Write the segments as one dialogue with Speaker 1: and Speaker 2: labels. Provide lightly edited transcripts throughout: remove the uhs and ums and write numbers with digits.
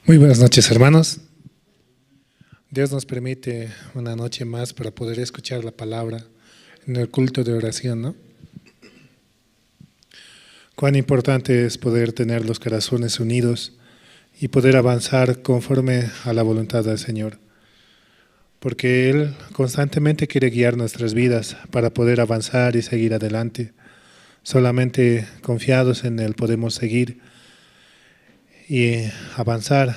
Speaker 1: Muy buenas noches, hermanos. Dios nos permite una noche más para poder escuchar la palabra en el culto de oración, ¿no? Cuán importante es poder tener los corazones unidos y poder avanzar conforme a la voluntad del Señor. Porque Él constantemente quiere guiar nuestras vidas para poder avanzar y seguir adelante. Solamente confiados en Él podemos seguir y avanzar,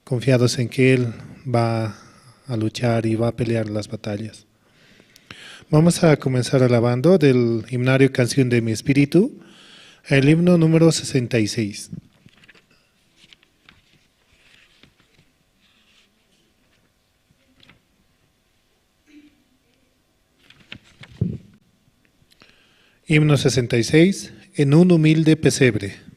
Speaker 1: confiados en que Él va a luchar y va a pelear las batallas. Vamos a comenzar alabando del himnario Canción de mi Espíritu, el himno número 66. Himno 66, en un humilde pesebre.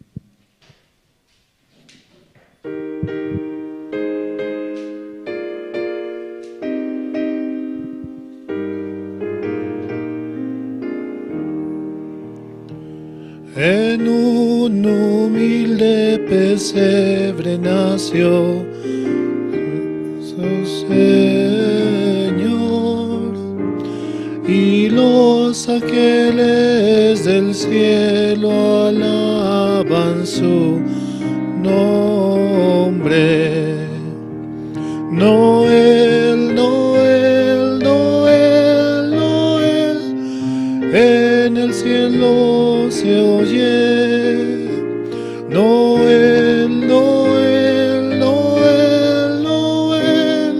Speaker 1: En un humilde pesebre nació su Señor, y los ángeles del cielo alaban su nombre. Noel, Noel, Noel, Noel, en el cielo se oye. Noel, Noel, Noel, Noel,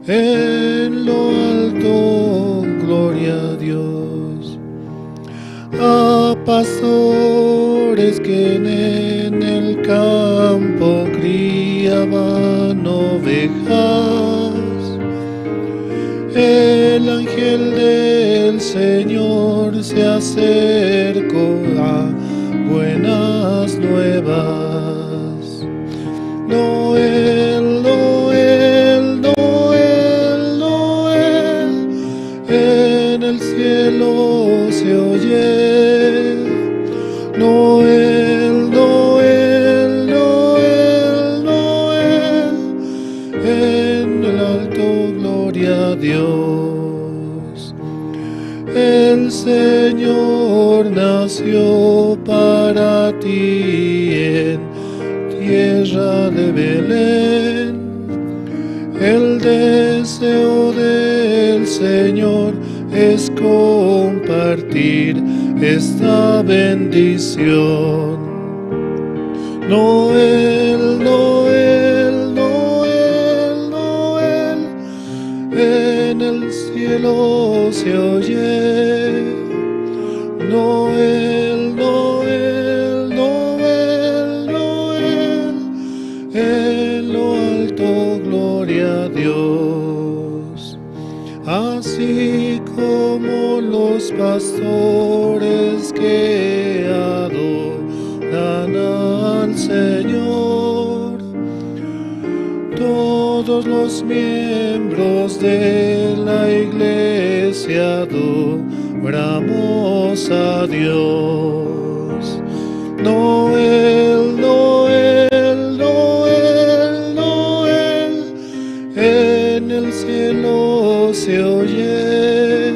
Speaker 1: en lo alto, gloria a Dios. A pastores que en el campo criaban ovejas, el ángel del Señor se acercó a buenas nuevas. Noel, Noel, Noel, Noel, en el cielo se oye. Noel, Noel, Noel, Noel, en el alto gloria a Dios. El Señor nació para ti en tierra de Belén. El deseo del Señor es compartir esta bendición. Noel, Noel, Noel, Noel, en el cielo se oye. Noel, Noel, Noel, Noel, en lo alto gloria a Dios. Así como los pastores que adoran al Señor, todos los miembros de la iglesia adoramos a Dios. Noel, Noel, Noel, Noel, en el cielo se oye.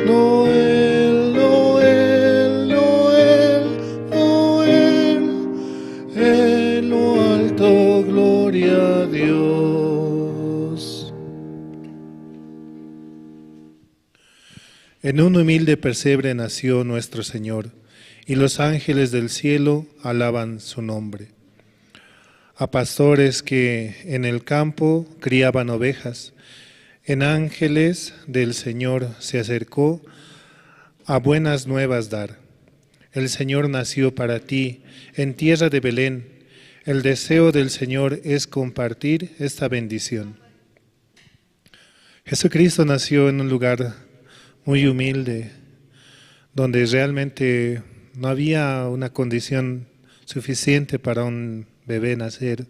Speaker 1: Noel, Noel, Noel, Noel, en lo alto gloria a Dios. En un humilde pesebre nació nuestro Señor, y los ángeles del cielo alaban su nombre. A pastores que en el campo criaban ovejas, en ángeles del Señor se acercó a buenas nuevas dar. El Señor nació para ti en tierra de Belén. El deseo del Señor es compartir esta bendición. Jesucristo nació en un lugar muy humilde, donde realmente no había una condición suficiente para un bebé nacer.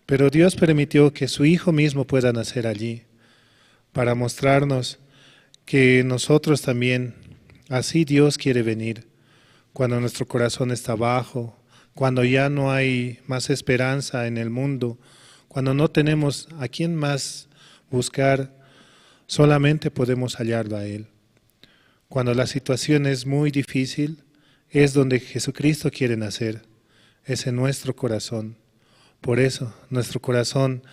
Speaker 1: Pero Dios permitió que su Hijo mismo pueda nacer allí, para mostrarnos que nosotros también, así Dios quiere venir, cuando nuestro corazón está bajo, Cuando ya no hay más esperanza en el mundo, cuando no tenemos a quién más buscar, solamente podemos hallarlo a Él. Cuando la situación es muy difícil, es donde Jesucristo quiere nacer, es en nuestro corazón. Por eso, nuestro corazón,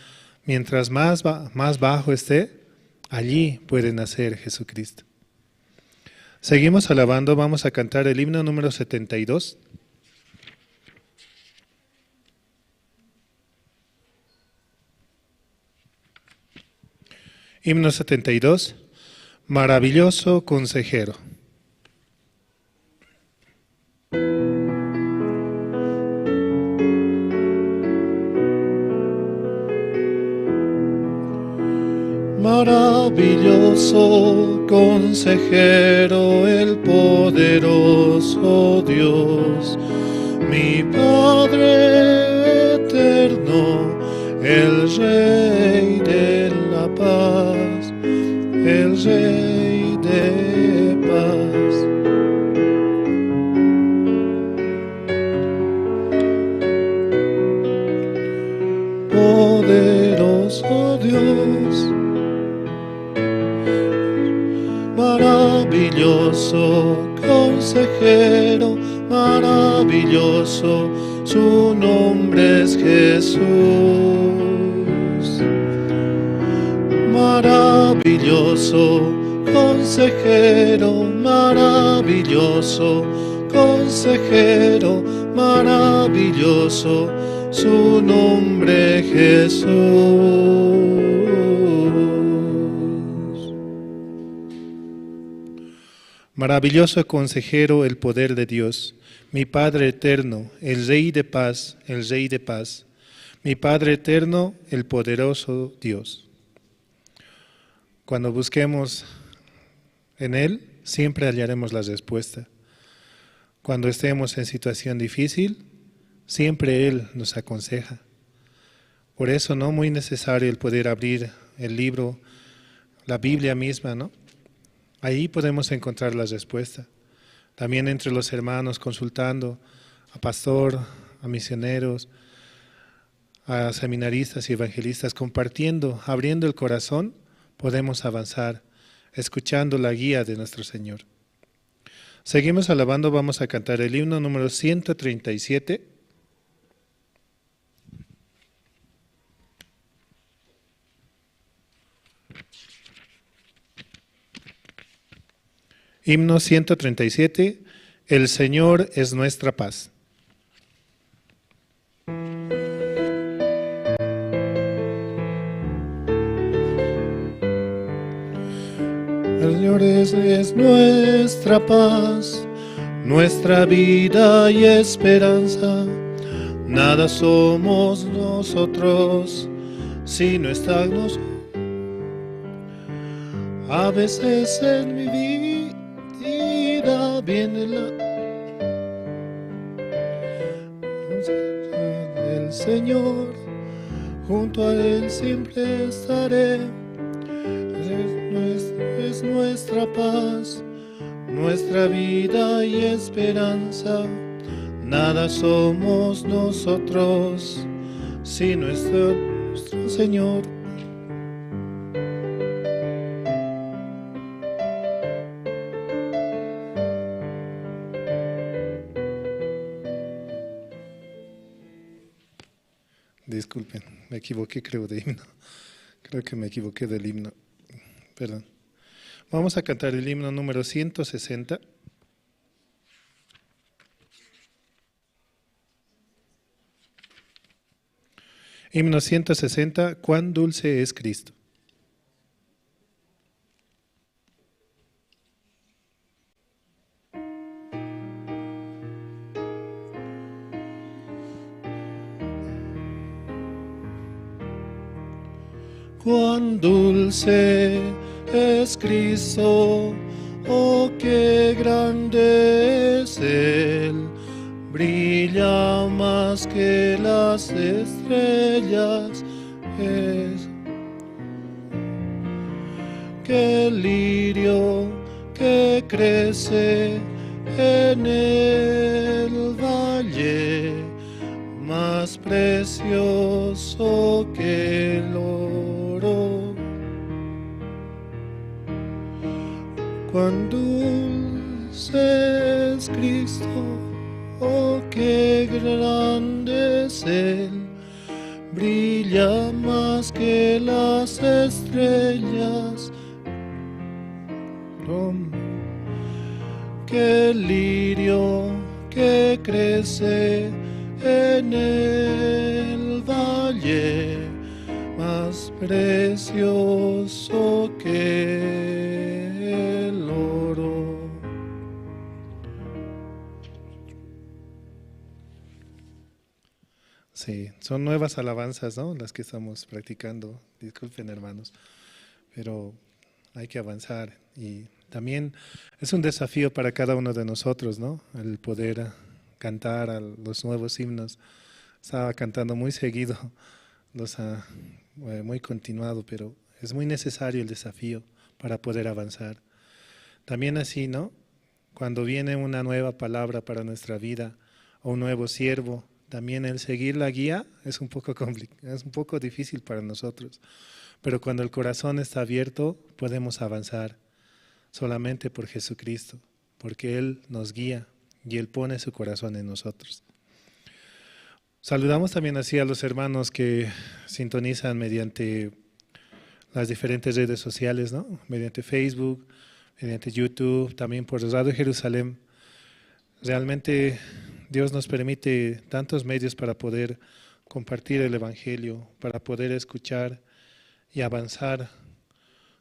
Speaker 1: mientras más bajo esté, allí puede nacer Jesucristo. Seguimos alabando, vamos a cantar el himno número 72. Himno 72, Maravilloso Consejero. Maravilloso consejero, el poderoso Dios, mi Padre eterno, el Rey de la paz, el Rey de paz. Poderoso Dios, maravilloso consejero, maravilloso, su nombre es Jesús. Maravilloso consejero, maravilloso consejero, maravilloso, su nombre Jesús. Maravilloso consejero, el poder de Dios, mi Padre eterno, el Rey de paz, el Rey de paz, mi Padre eterno, el poderoso Dios. Cuando busquemos en Él, siempre hallaremos la respuesta. Cuando estemos en situación difícil, siempre Él nos aconseja. Por eso, no muy necesario el poder abrir el libro, la Biblia misma, ¿no? Ahí podemos encontrar la respuesta. También entre los hermanos, consultando a pastor, a misioneros, a seminaristas y evangelistas, compartiendo, abriendo el corazón, podemos avanzar, escuchando la guía de nuestro Señor. Seguimos alabando, vamos a cantar el himno número 137. Himno 137, El Señor es nuestra paz. El Señor es nuestra paz, nuestra vida y esperanza. Nada somos nosotros si no está nosotros. A veces en mi vida viene la del Señor, junto a Él siempre estaré. Es nuestra paz, nuestra vida y esperanza. Nada somos nosotros si no es nuestro Señor. Disculpen, me equivoqué creo de himno. Creo que me equivoqué del himno. Perdón. Vamos a cantar el himno número 160. Himno 160, cuán dulce es Cristo. Cuán dulce es Cristo, oh qué grande es Él, brilla más que las estrellas, es que el lirio que crece en el valle. que el oro. Cuán dulce es Cristo, oh, qué grande es Él, brilla más que las estrellas, que el lirio que crece en el valle, más precioso que el oro. Sí, son nuevas alabanzas, ¿no? Las que estamos practicando. Disculpen, hermanos, pero hay que avanzar. Y también es un desafío para cada uno de nosotros, ¿no? El poder cantar a los nuevos himnos. Estaba cantando muy seguido, muy continuado, pero es muy necesario el desafío para poder avanzar. También así, ¿no? Cuando viene una nueva palabra para nuestra vida o un nuevo siervo, también el seguir la guía es un poco es un poco difícil para nosotros, pero cuando el corazón está abierto podemos avanzar solamente por Jesucristo, porque Él nos guía y Él pone su corazón en nosotros. Saludamos también así a los hermanos que sintonizan mediante las diferentes redes sociales, ¿no? Mediante Facebook, mediante YouTube, también por Radio Jerusalén. Realmente Dios nos permite tantos medios para poder compartir el Evangelio, para poder escuchar y avanzar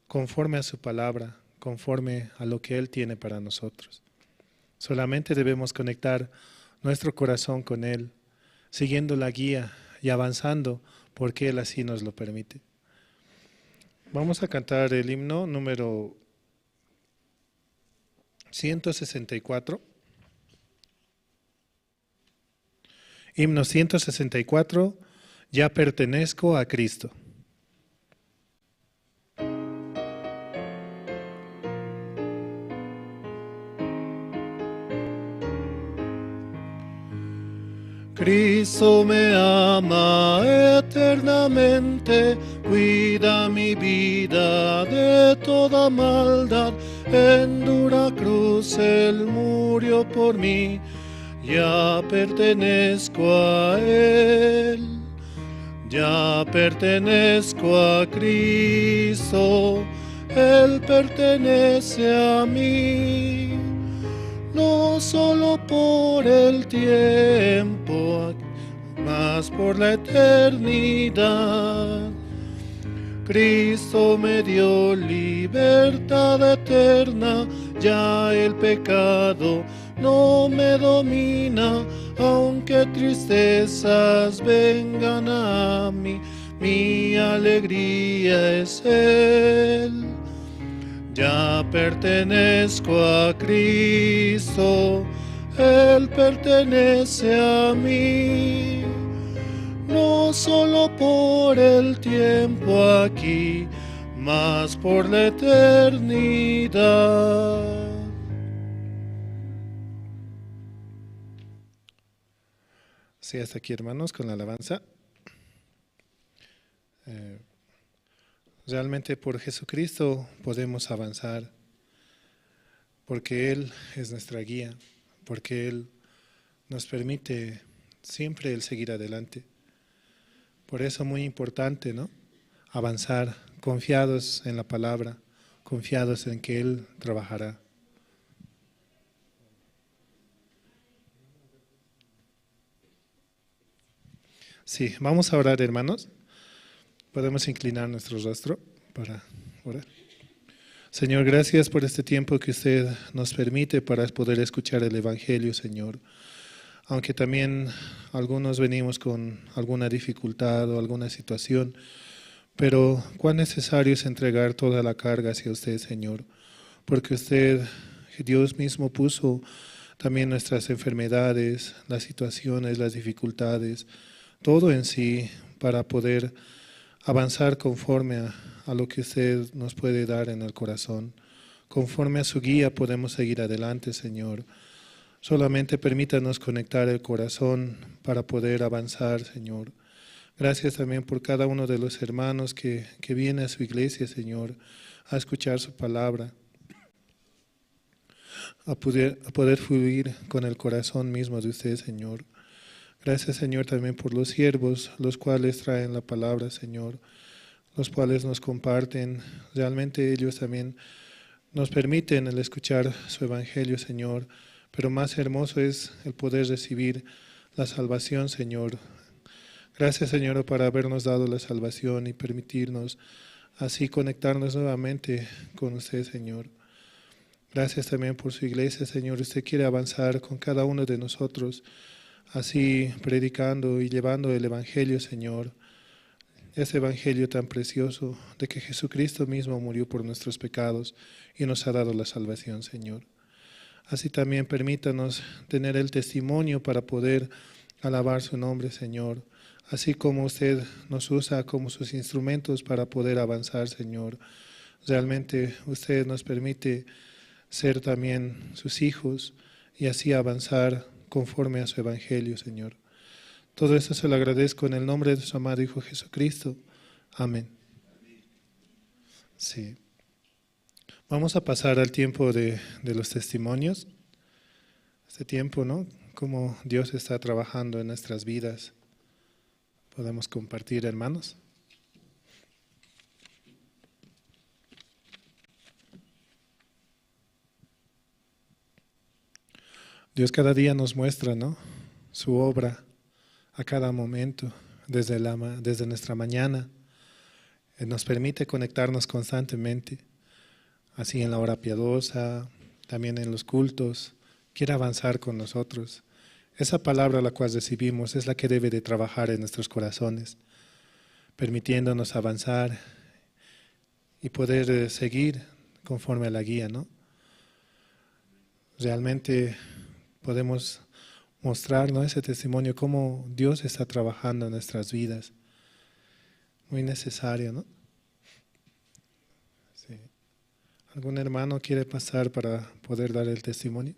Speaker 1: conforme a su palabra, conforme a lo que Él tiene para nosotros. Solamente debemos conectar nuestro corazón con Él, siguiendo la guía y avanzando porque Él así nos lo permite. Vamos a cantar el himno número 164. Himno 164, Ya pertenezco a Cristo. Cristo me ama eternamente, cuida mi vida de toda maldad, en dura cruz Él murió por mí. Ya pertenezco a Él, ya pertenezco a Cristo, Él pertenece a mí, no solo por el tiempo, mas por la eternidad. Cristo me dio libertad eterna, ya el pecado no me domina, aunque tristezas vengan a mí, mi alegría es Él. Ya pertenezco a Cristo, Él pertenece a mí, no solo por el tiempo aquí, mas por la eternidad. Sí, hasta aquí, hermanos, con la alabanza. Realmente por Jesucristo podemos avanzar, porque Él es nuestra guía, porque Él nos permite siempre el seguir adelante. Por eso muy importante, ¿no? Avanzar confiados en la palabra, confiados en que Él trabajará. Sí, vamos a orar, hermanos. Podemos inclinar nuestro rostro para orar. Señor, gracias por este tiempo que usted nos permite para poder escuchar el Evangelio, Señor. Aunque también algunos venimos con alguna dificultad o alguna situación, pero cuán necesario es entregar toda la carga hacia usted, Señor, porque usted, Dios mismo, puso también nuestras enfermedades, las situaciones, las dificultades, todo en sí para poder avanzar conforme a lo que usted nos puede dar en el corazón. Conforme a su guía podemos seguir adelante, Señor. Solamente permítanos conectar el corazón para poder avanzar, Señor. Gracias también por cada uno de los hermanos que viene a su iglesia, Señor, a escuchar su palabra, a poder fluir con el corazón mismo de usted, Señor. Gracias, Señor, también por los siervos, los cuales traen la palabra, Señor, los cuales nos comparten. Realmente ellos también nos permiten el escuchar su evangelio, Señor, pero más hermoso es el poder recibir la salvación, Señor. Gracias, Señor, por habernos dado la salvación y permitirnos así conectarnos nuevamente con usted, Señor. Gracias también por su iglesia, Señor. Usted quiere avanzar con cada uno de nosotros, así predicando y llevando el evangelio, Señor. Ese evangelio tan precioso de que Jesucristo mismo murió por nuestros pecados y nos ha dado la salvación, Señor. Así también permítanos tener el testimonio para poder alabar su nombre, Señor. Así como usted nos usa como sus instrumentos para poder avanzar, Señor. Realmente usted nos permite ser también sus hijos y así avanzar conforme a su evangelio, Señor. Todo esto se lo agradezco en el nombre de su amado Hijo Jesucristo. Amén. Sí. Vamos a pasar al tiempo de los testimonios. Este tiempo, ¿no? Cómo Dios está trabajando en nuestras vidas. Podemos compartir, hermanos. Dios cada día nos muestra, ¿no?, su obra a cada momento, desde nuestra mañana. Nos permite conectarnos constantemente, así en la hora piadosa, también en los cultos. Quiere avanzar con nosotros. Esa palabra la cual recibimos es la que debe de trabajar en nuestros corazones, permitiéndonos avanzar y poder seguir conforme a la guía, ¿no? Realmente podemos mostrar, ¿no?, ese testimonio, cómo Dios está trabajando en nuestras vidas. Muy necesario, ¿no? Sí. ¿Algún hermano quiere pasar para poder dar el testimonio?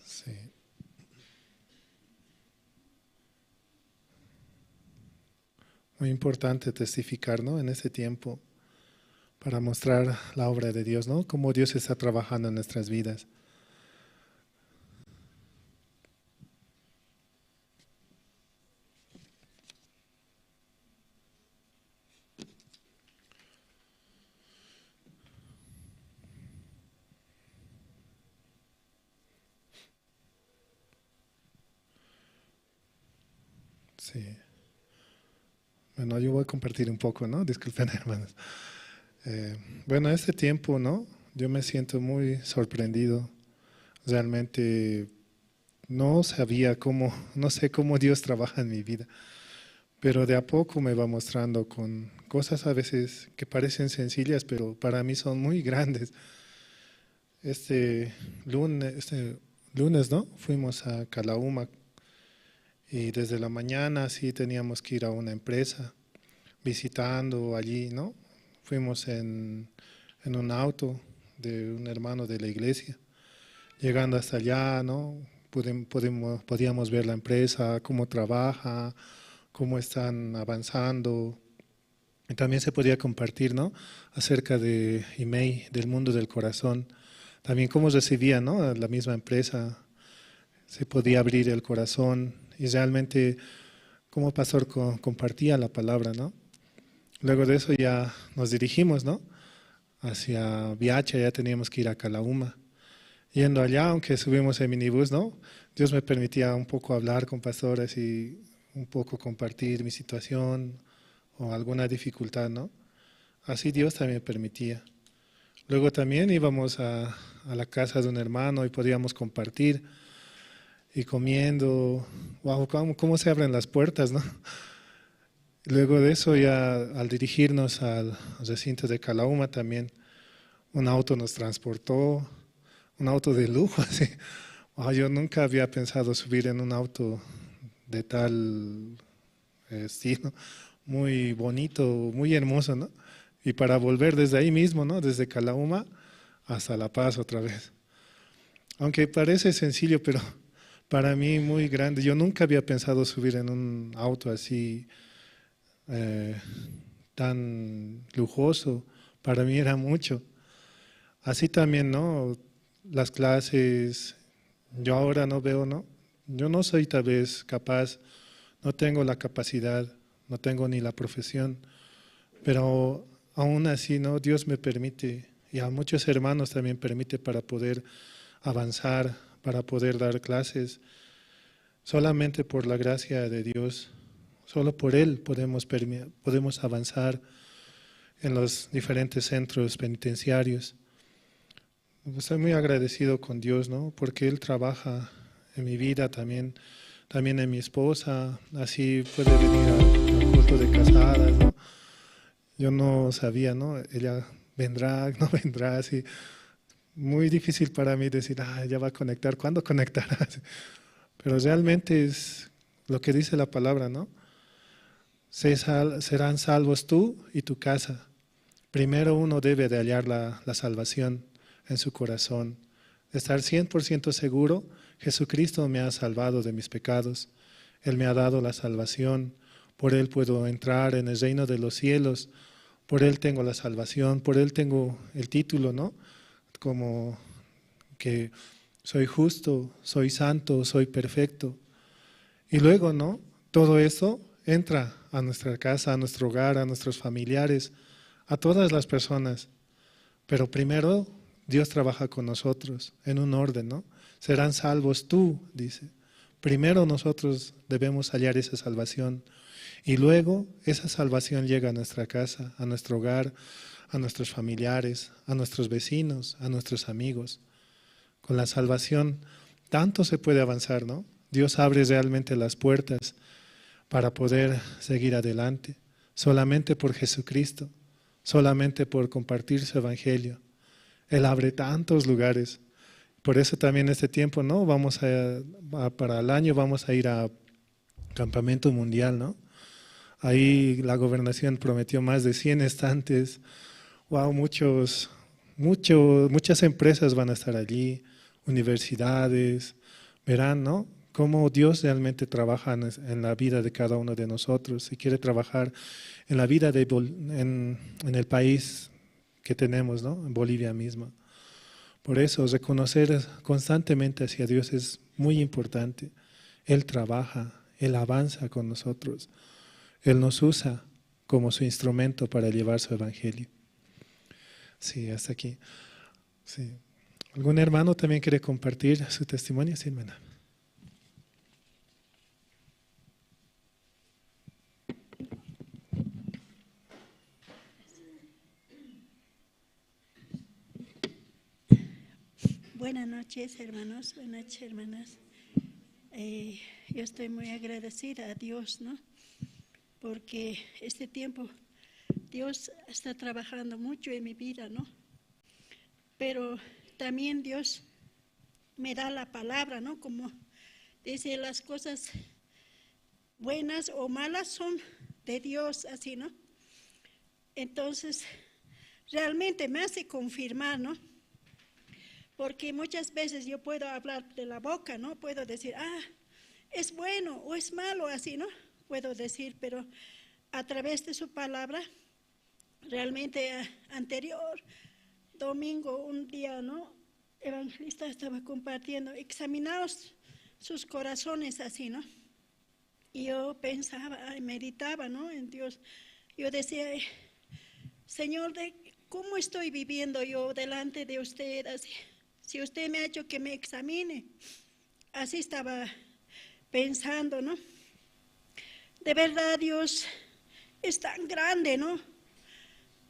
Speaker 1: Sí. Muy importante testificar, ¿no?, en este tiempo para mostrar la obra de Dios, ¿no?, cómo Dios está trabajando en nuestras vidas. Sí. Bueno, yo voy a compartir un poco, ¿no? Disculpen, hermanos. Bueno, este tiempo, ¿no?, yo me siento muy sorprendido. Realmente no sabía cómo, no sé cómo Dios trabaja en mi vida, pero de a poco me va mostrando con cosas a veces que parecen sencillas, pero para mí son muy grandes. Este lunes, ¿no?, fuimos a Calahuma. Y desde la mañana sí teníamos que ir a una empresa, visitando allí, ¿no? Fuimos en un auto de un hermano de la iglesia. Llegando hasta allá, ¿no?, podíamos ver la empresa, cómo trabaja, cómo están avanzando. Y también se podía compartir, ¿no?, acerca de IMEI, del mundo del corazón. También cómo recibía, ¿no?, la misma empresa. Se podía abrir el corazón. Y realmente, como pastor compartía la palabra, ¿no? Luego de eso ya nos dirigimos, ¿no?, hacia Viacha, ya teníamos que ir a Calahuma. Yendo allá, aunque subimos en minibús, ¿no?, Dios me permitía un poco hablar con pastores y un poco compartir mi situación o alguna dificultad, ¿no? Así Dios también permitía. Luego también íbamos a la casa de un hermano y podíamos compartir. Y comiendo, wow, cómo se abren las puertas, ¿no? Luego de eso, ya al dirigirnos al recinto de Calahuma también, un auto nos transportó, Un auto de lujo, así. Oh, yo nunca había pensado subir en un auto de tal estilo, muy bonito, muy hermoso, ¿no? Y para volver desde ahí mismo, ¿no? Desde Calahuma hasta La Paz otra vez. Aunque parece sencillo, pero para mí muy grande. Yo nunca había pensado subir en un auto así tan lujoso. Para mí era mucho. Así también, ¿no? Las clases, yo ahora no veo, ¿no? Yo no soy tal vez capaz, no tengo la capacidad, no tengo ni la profesión, pero aún así, ¿no? Dios me permite, y a muchos hermanos también permite para poder avanzar, para poder dar clases. Solamente por la gracia de Dios, solo por Él podemos avanzar en los diferentes centros penitenciarios. Estoy muy agradecido con Dios, ¿no? Porque Él trabaja en mi vida también, también en mi esposa, así puede venir al culto de casadas, ¿no? Yo no sabía, ¿no? Ella vendrá, no vendrá, así. Muy difícil para mí decir, ah, ya va a conectar, ¿cuándo conectará? Pero realmente es lo que dice la palabra, ¿no? Serán salvos tú y tu casa. Primero uno debe de hallar la salvación en su corazón, estar 100% seguro, Jesucristo me ha salvado de mis pecados, Él me ha dado la salvación, por Él puedo entrar en el reino de los cielos, por Él tengo la salvación, por Él tengo el título, ¿no? Como que soy justo, soy santo, soy perfecto. Y luego, ¿no? Todo eso entra a nuestra casa, a nuestro hogar, a nuestros familiares, a todas las personas. Pero primero Dios trabaja con nosotros en un orden, ¿no? Serán salvos tú, dice. Primero nosotros debemos hallar esa salvación y luego esa salvación llega a nuestra casa, a nuestro hogar, a nuestros familiares, a nuestros vecinos, a nuestros amigos. Con la salvación tanto se puede avanzar, ¿no? Dios abre realmente las puertas para poder seguir adelante, solamente por Jesucristo, solamente por compartir su evangelio. Él abre tantos lugares. Por eso también este tiempo, ¿no? Para el año vamos a ir a Campamento Mundial, ¿no? Ahí la gobernación prometió más de 100 estantes. Wow, muchas empresas van a estar allí, universidades. Verán, ¿no? Cómo Dios realmente trabaja en la vida de cada uno de nosotros y quiere trabajar en la vida en el país que tenemos, ¿no? En Bolivia misma. Por eso, reconocer constantemente hacia Dios es muy importante. Él trabaja, Él avanza con nosotros. Él nos usa como su instrumento para llevar su evangelio. Sí, hasta aquí. Sí. ¿Algún hermano también quiere compartir su testimonio? Sí, hermana.
Speaker 2: Buenas noches, hermanos. Buenas noches, hermanas. Yo estoy muy agradecida a Dios, ¿no? Porque este tiempo Dios está trabajando mucho en mi vida, ¿no? Pero también Dios me da la palabra, ¿no? Como dice, las cosas buenas o malas son de Dios, así, ¿no? Entonces, realmente me hace confirmar, ¿no? Porque muchas veces yo puedo hablar de la boca, ¿no? Puedo decir, ah, es bueno o es malo, así, ¿no? Puedo decir, pero a través de su palabra, realmente anterior domingo, un día, ¿no? Evangelista estaba compartiendo, examinaos sus corazones, así, ¿no? Y yo pensaba, meditaba, ¿no? En Dios. Yo decía, Señor, ¿cómo estoy viviendo yo delante de usted así? Si usted me ha hecho que me examine. Así estaba pensando, ¿no? De verdad, Dios es tan grande, ¿no?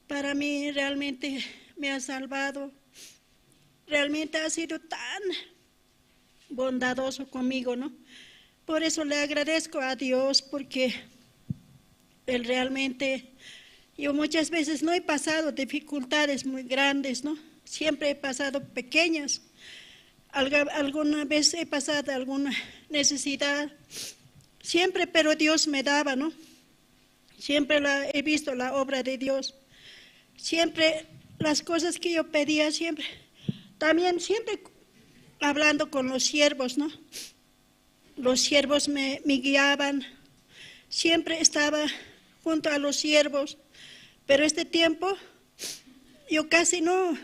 Speaker 2: Para mí realmente me ha salvado. Realmente ha sido tan bondadoso conmigo, ¿no? Por eso le agradezco a Dios, porque Él realmente, yo muchas veces no he pasado dificultades muy grandes, ¿no? Siempre he pasado pequeñas, Alguna vez he pasado alguna necesidad, siempre, pero Dios me daba, ¿no? Siempre he visto la obra de Dios. Siempre las cosas que yo pedía, siempre. También siempre hablando con los siervos, ¿no? Los siervos me guiaban. Siempre estaba junto a los siervos. Pero este tiempo yo casi no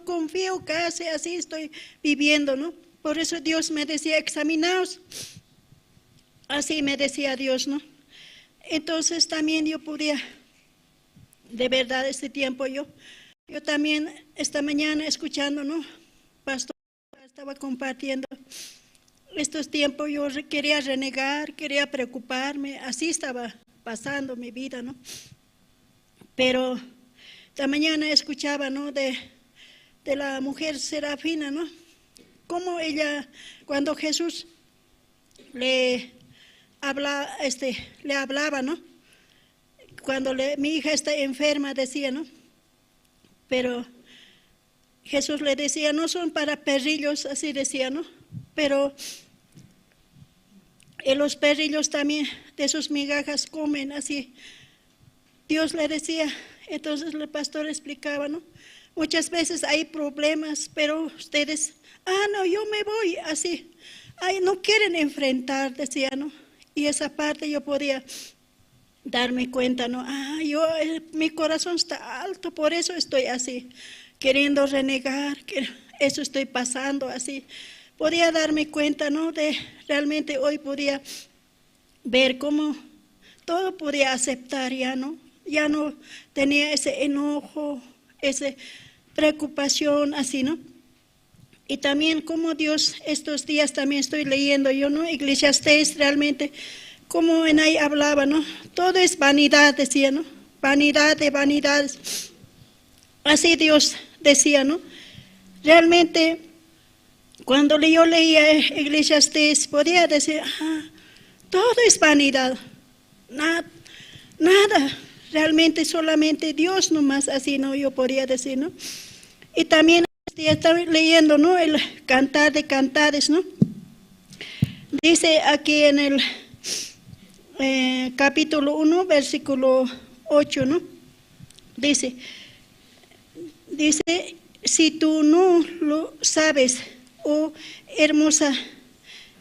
Speaker 2: confío, casi así estoy viviendo, ¿no? Por eso Dios me decía, examinaos. Así me decía Dios, ¿no? Entonces también yo podía, de verdad, este tiempo yo también esta mañana escuchando, ¿no? Pastor estaba compartiendo estos tiempos, yo quería renegar, quería preocuparme, así estaba pasando mi vida, ¿no? Pero esta mañana escuchaba, ¿no? De la mujer Serafina, ¿no? Cómo ella, cuando Jesús le hablaba, ¿no? Cuando mi hija está enferma, decía, ¿no? Pero Jesús le decía, no son para perrillos, así decía, ¿no? Pero los perrillos también de sus migajas comen, así. Dios le decía, entonces el pastor explicaba, ¿no? Muchas veces hay problemas, pero ustedes, no, yo me voy, así. Ay, no quieren enfrentar, decía, ¿no? Y esa parte yo podía darme cuenta, ¿no? Mi corazón está alto, por eso estoy así, queriendo renegar, que eso estoy pasando así. Podía darme cuenta, ¿no? De realmente hoy podía ver cómo todo podía aceptar ya, ¿no? Ya no tenía ese enojo, esa preocupación, así, ¿no? Y también como Dios, estos días también estoy leyendo yo, ¿no? Eclesiastés realmente, como en ahí hablaba, ¿no? Todo es vanidad, decía, ¿no? Vanidad de vanidades. Así Dios decía, ¿no? Realmente, cuando yo leía Eclesiastés, podía decir, todo es vanidad, nada, realmente solamente Dios nomás, así, ¿no? Yo podía decir, ¿no? Y también estaba leyendo, ¿no? El Cantar de Cantares, ¿no? Dice aquí en el capítulo 1, versículo 8, ¿no? Dice, si tú no lo sabes, oh hermosa,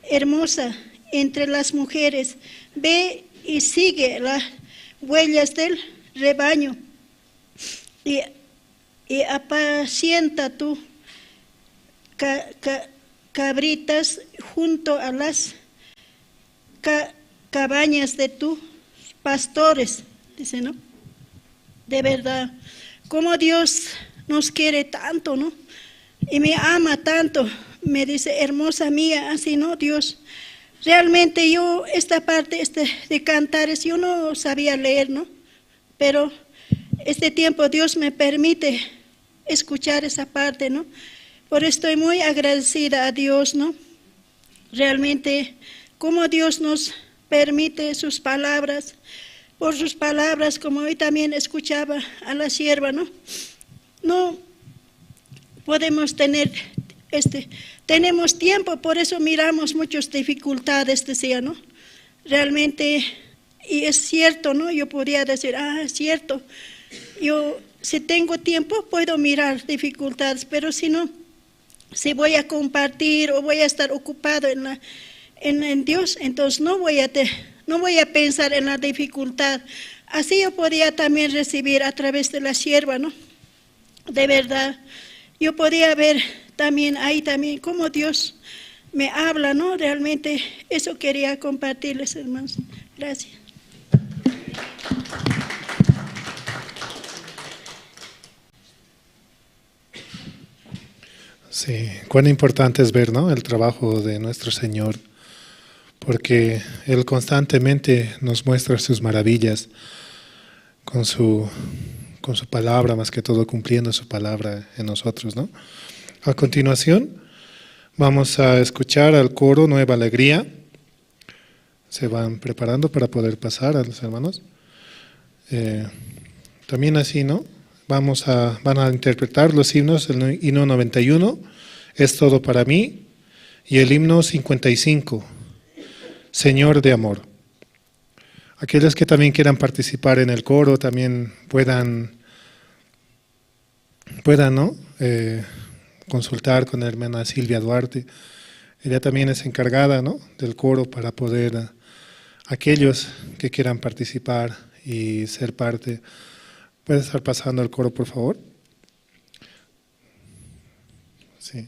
Speaker 2: hermosa entre las mujeres, ve y sigue las huellas del rebaño y apacienta tu cabritas junto a las cabañas de tus pastores, dice, ¿no? De verdad, como Dios nos quiere tanto, ¿no? Y me ama tanto, me dice, hermosa mía, así, ¿no? Dios, realmente yo, esta parte de Cantares, yo no sabía leer, ¿no? Pero este tiempo Dios me permite escuchar esa parte, ¿no? Por eso estoy muy agradecida a Dios, ¿no? Realmente, como Dios nos permite sus palabras, por sus palabras, como hoy también escuchaba a la sierva, ¿no? No podemos tener, tenemos tiempo, por eso miramos muchas dificultades, decía, ¿no? Realmente, y es cierto, ¿no? Yo podía decir, es cierto, yo si tengo tiempo puedo mirar dificultades, pero si no, si voy a compartir o voy a estar ocupado en Dios, entonces no voy a pensar en la dificultad. Así yo podía también recibir a través de la sierva, ¿no? De verdad, yo podía ver también ahí también cómo Dios me habla, ¿no? Realmente eso quería compartirles, hermanos. Gracias.
Speaker 1: Sí, cuán importante es ver, ¿no?, el trabajo de nuestro Señor, porque Él constantemente nos muestra sus maravillas con su palabra, más que todo cumpliendo su palabra en nosotros, ¿no? A continuación, vamos a escuchar al coro Nueva Alegría. Se van preparando para poder pasar a los hermanos. También así, ¿no? Van a interpretar los himnos, el himno 91, Es todo para mí, y el himno 55, Señor de Amor. Aquellos que también quieran participar en el coro también puedan, ¿no?, consultar con la hermana Silvia Duarte. Ella también es encargada, ¿no?, del coro para poder, aquellos que quieran participar y ser parte. ¿Puede estar pasando el coro, por favor? Sí.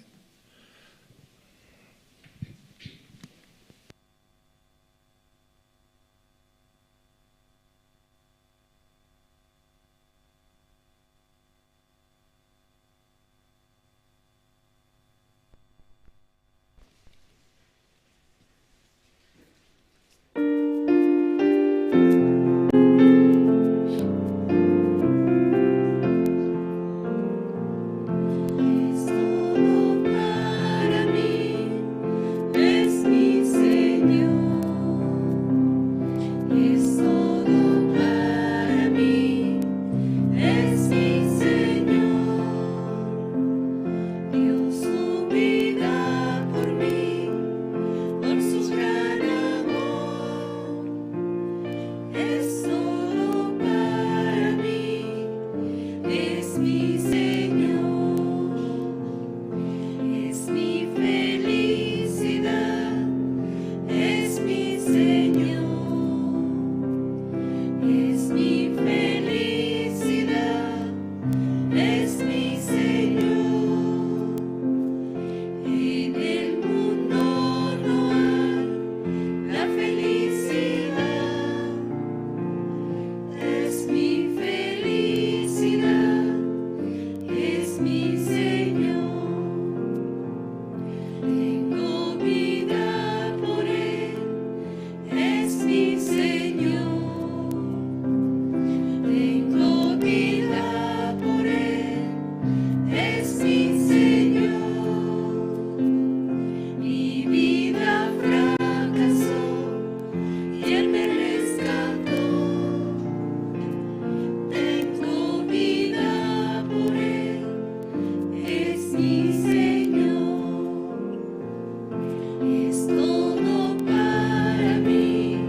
Speaker 3: Es todo para mí.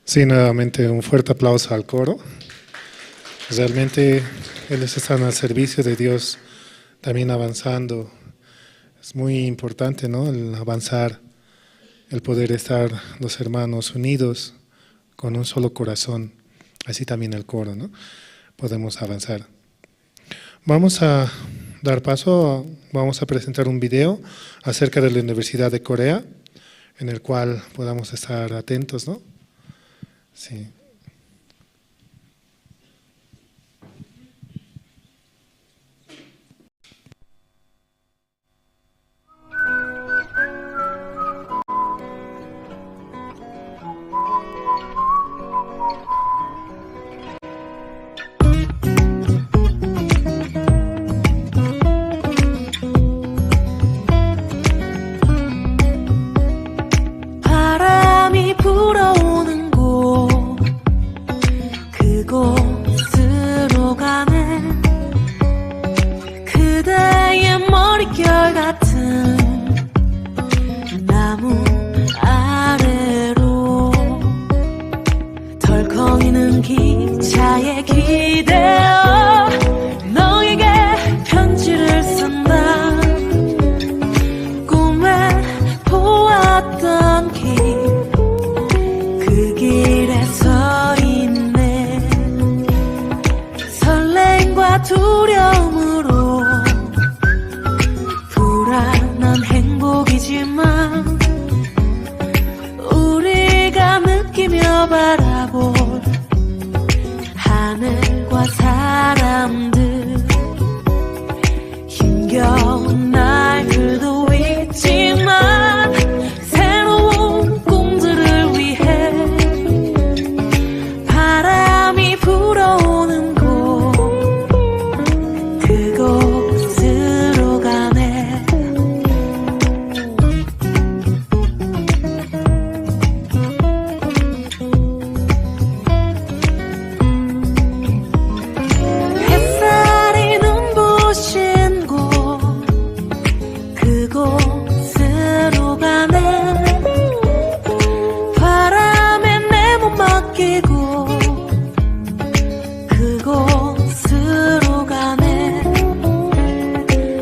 Speaker 1: Sí, nuevamente un fuerte aplauso al coro. Realmente ellos están al servicio de Dios, también avanzando. Es muy importante, ¿no?, el avanzar, el poder estar los hermanos unidos con un solo corazón. Así también el coro, ¿no? Podemos avanzar. Vamos a dar paso, vamos a presentar un video acerca de la Universidad de Corea, en el cual podamos estar atentos, ¿no? Sí.
Speaker 3: 그곳으로 가네. 그대의 머릿결 같은 나무 아래로 덜컹이는 기차에 기대어 너에게 편지를 쓴다. 꿈에 보았던 길, 그 길에 서 있네. 설렘과 두려움으로 불안한 행복이지만 우리가 느끼며 바라볼 하늘과 사람들, 힘겨운 날들도 있지만 새로운 꿈들을 위해 바람이 불어오는 곳, 그곳으로 가네. 햇살이 눈부신 곳, 그곳으로 가네. 바람에 내 몸 맡기고 그곳으로 가네.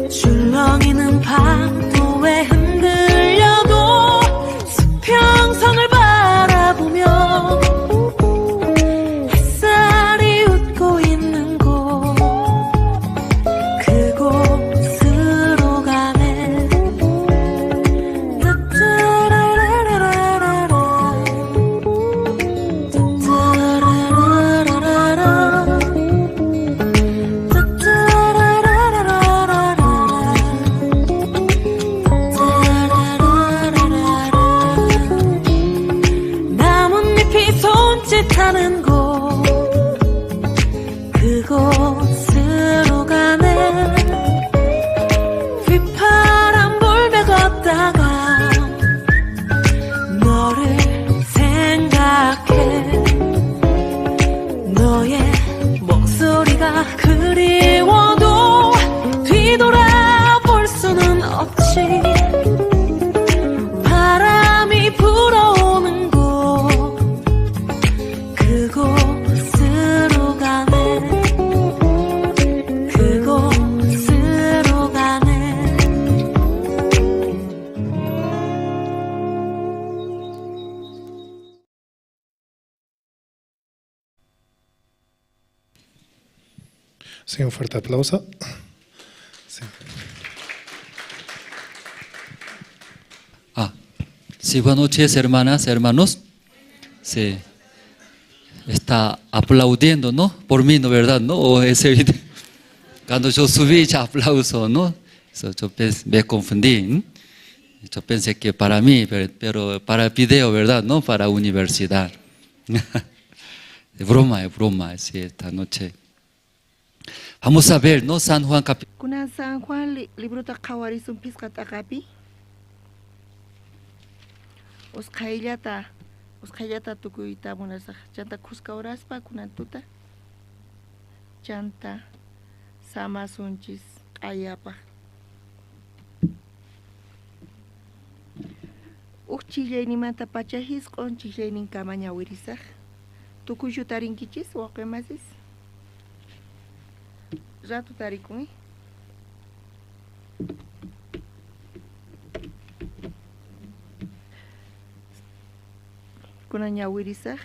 Speaker 3: 출렁이는 파도에 흔들려도 수평선을 바라보며 햇살이 웃고 있는 곳, 그곳으로 가네. 따따라라라라라, 따따라라라라, 따따라라라라, 따따라라라라. 나뭇잎이 손짓하는 곳, 그곳으로 가네. 휘파람 불며 걷다가 너를 생각해. 너의 목소리가 그리워도 뒤돌아볼 수는 없지. 바람이 불어오는 곳, 그곳으로 가네. 그곳으로 가네.
Speaker 1: Sí, un fuerte aplauso. Sí.
Speaker 4: Ah, sí, buenas noches, hermanas, hermanos. Sí. Está aplaudiendo, ¿no? Por mí, ¿no? ¿Verdad? ¿No? O ese video. Cuando yo subí, ya aplauso, ¿no? Eso, yo me confundí. ¿Eh? Yo pensé que para mí, pero para el video, ¿verdad? ¿No? Para universidad. Es broma, es broma, sí, esta noche. Vamos a ver, ¿no? San Juan capítulo.
Speaker 5: Kunan San Juan librota qhawarisun phisqa t'aqapi. Usqhayllata, usqhayllata tukuyta munasaq. Chanta khuska uraspa kunan tuta. Chanta samasunchis q'ayapaq. Uj chillaynimanta pacha hisq'on chillayninkama ñawirisaq. Tukuychu tarinkichis wawqimasis. Rato tarikun. Kunan ñawirisaq.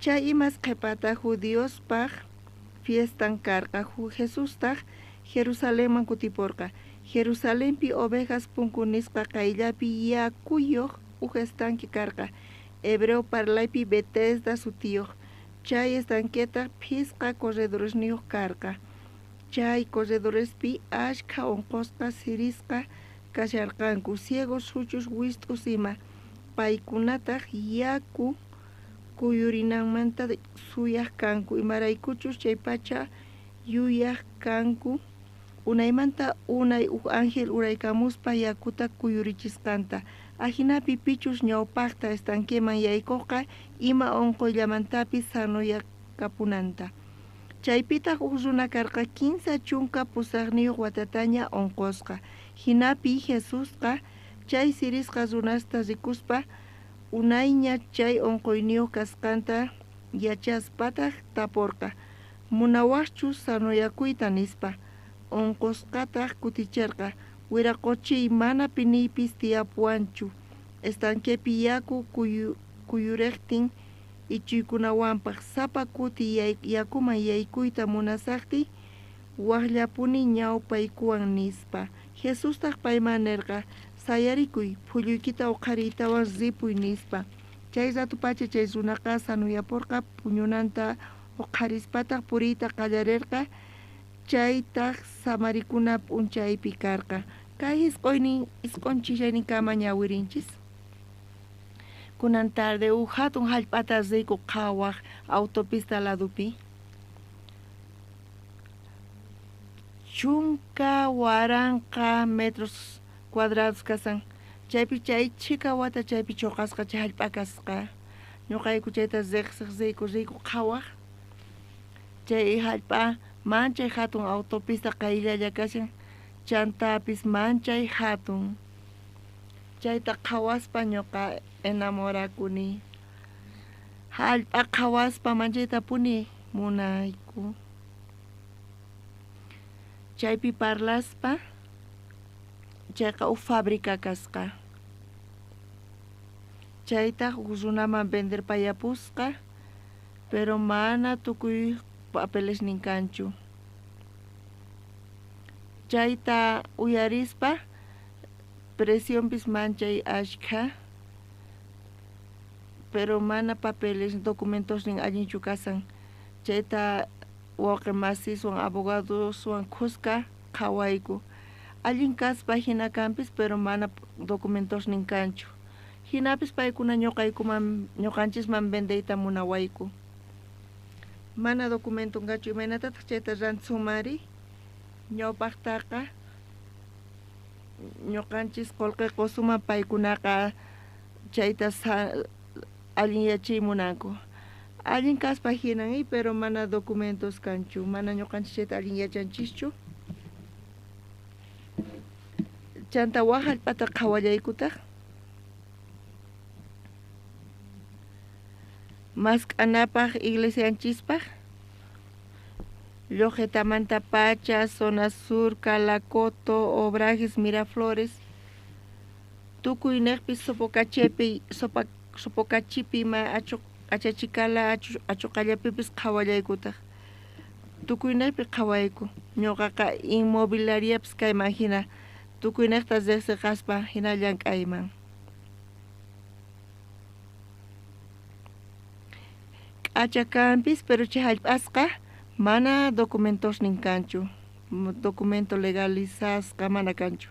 Speaker 5: Chay imas qhipata judiospaq fiestan karqa. Jesustaq Jerusalenman kutiporqa. Jerusalenpi ovejas punku nisqa qayllapi yakuyuq uj estanque karqa. Hebreo parlaypi Betesda sutiyuq. Chay estanquetaq phisqa corredoresniyuq karqa. Chay corredorespi ashkha unqusqa sirisqa kasharqanku, ciegos, suchus, wist'us ima. Paykunataq yaku kuyurinanmanta suyaq kanku, imaraykuchus chay pacha yuyaq kanku. Unaymanta unay uj ángel uraykamuspa yakuta kuyurichisqanta. Ajinapi pichus ñawpaqta estanqueman yaykuqqa ima unquyllamantapis kapunanta. Chaypitaq uj runa karqa 38 watataña onqosqa. Jinapi Jesusqa chay sirisqa runasta rikuspa unayña chay onqoyniyuq kasqanta yachaspataq taporqa, munawaqchu sanoyakuyta nispa. Onqosqataq kuticherqa, wiraqochiy mana piniypis tiyapuwanchu, estanquepi yaku kuyurejtin ichuykunawanpaq sapa kuti yakuman yaykuyta munasaqtiy wajllapuni ñawpaykuwan nispa. Jesustaq payman nerqa, sayarikuy, phulluykita uqhariytawan ripuy nispa. Chay ratupacha chay runaqa sanuyaporqa, puñunanta uqharispataq puriyta qallarerqa, chaytaq samarikuna p'unchaypi karqa. Kay isq'on chishayninkama ñawirinchis. Kunan tarde uj hatun hallp'ata riyku qhawaj autopista ladupi. 10,000 metros cuadrados kasan. Chaypi chay chhika wata chaypi choqasqa chay hallp'a kasqa. Ñuqayku chayta riqsiq riyku qhawaj. Chay hallp'a manchay hatun autopista qayllalla kashan, chantapis manchay hatun. Chayta qhawaspa ñuqa enamorakuni. Hallp'a qhawaspa manchaytapuni munayku. Chaypi parlaspa chayqa uj fábrica kasqa. Chaytaq uj runaman venderpayapusqa, pero mana tukuy papelesnin kanchu. Chayta uyarispa presionpis manchay ashkha, pero mana papeles documentosnin allinchu kasan. Chayta wawqi masiswan abogadoswan khuska qhawayku. Allin kaspa hina kanpis, pero mana documentosnin kanchu. Hinapis paykuna ñuqaykuman ñuqanchisman vendeyta munawayku. Mana documenton kanchu, imaynatataq chayta rantisumari? Ñawpaqtaqa ñuqanchis qullqi qusuman paykunaqa chayta allinyachiy munanku. Allin kaspa hinan, pero mana documentos kanchu, mana ñuqanchis chayta allin yachanchischu. Chanta waj hallp'ata qhawallaykutaq. Mask'anapaq iglesianchispaq Llojetamantapacha, Zona Sur, Calacoto, Obrajes, Miraflores, tukuy neqpi Sopocachepi, Sopocachipi ima Achachicala, Achuqallapipis qhawallaykutaq. Tukuy neqpi qhawayku. Ñuqaqa inmobiliariapis kayman hina tukuy neqta riqsiqaspa hina llank'ayman. K'acha kanpis, pero chay hallp'asqa mana documentosnin kanchu, documento legalizasqa mana kanchu.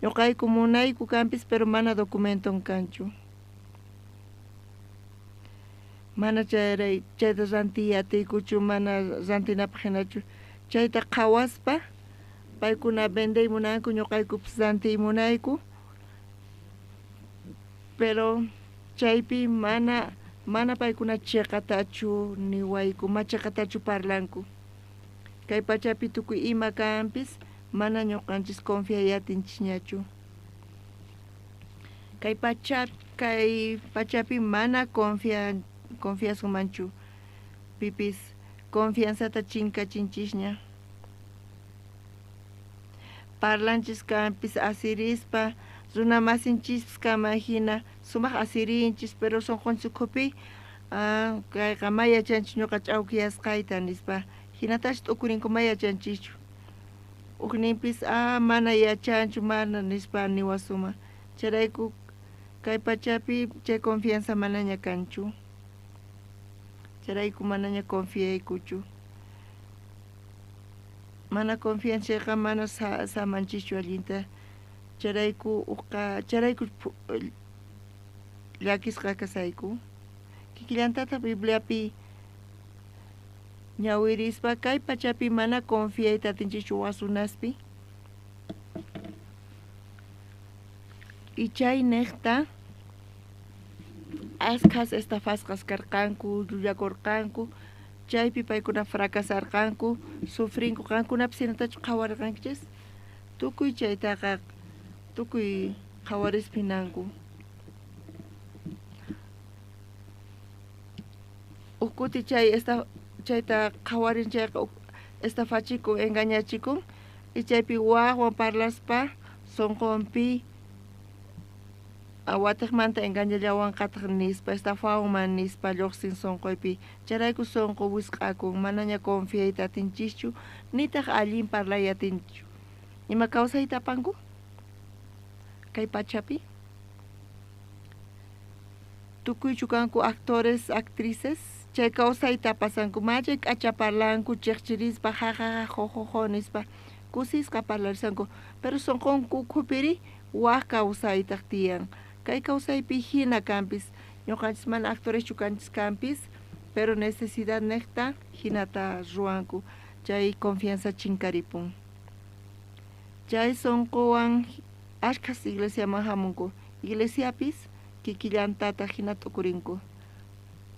Speaker 5: Ñuqayku munayku kanpis, pero mana documenton kanchu. Mana chayta rantiy atiykuchu, mana rantinapaq hinachu. Chayta qhawaspa paykuna vendey munanku, ñuqaykupis rantiy munayku, pero chaypi mana paykuna chiqatachu niwayku, ma chiqatachu parlanku. Kay pachapi tukuy ima kanpis, mana ñuqanchis confiay atinchisñachu. Kay pachapi mana confiasunmanchu, pipis confianzata chinkachinchisña. Parlanchis kanpis asirispa, runa masinchispis kama hina sumaq asirinchis, pero sunqunchis ukhupi kayqa ma yachanchis ñuqa ch'awkiyasqayta nispa. Hinatash t'ukurinku ma yachanchischu. Ujninpis mana yachanchu mana nispa niwasuma. Chayrayku kay pachapi chay confianza manaña kanchu. Chayrayku manaña confiaykuchu. Mana confianchayqa mana samanchischu allinta. Chayrayku chayrayku llakisqa kasayku. Kikillantataq Bibliapi ñawirispa kay pachapi mana confiayta atinchischu wasunaspi. Y chay neqta askhas estafasqas karqanku, llullakurqanku. Chaypi paykuna fracasarqanku, sufrinku, qankunapis hinatachu qhawarirqankichis? Tukuy chaytaqa tukuy qhawarispa hinanku. Uj kuti chay chayta qhawarin chayqa estafachikun, engañachikun, y chaypi wajwan parlaspa sonqonpi watiqmanta engañallawanqataq nispa, estafawanman nispa lluqsin sonqoypi. Chayrayku sonqo wisq'akun, manaña confiayta atinchischu, nitaq allin parlay atinchu. Ima kawsayta apanku kay pachapi? Tukuychu kanku actores, actrices? Chay kawsayta pasanku, machay k'acha parlanku, chiqchirispa, ja ja ja, jo jo jo nispa, kusisqa parlarisanku, pero sonqonku ukhupiri waj kawsaytaq tiyan. Kay kawsaypi hina kanpis, ñuqanchis mana actoreschu kanchis kanpis, pero necesidad niqta hinata ruwanku, chay confianza chinkaripun. Chay sonqowan ashkhas iglesiaman hamunku, iglesiapis kikillantataq hina t'ukurinku.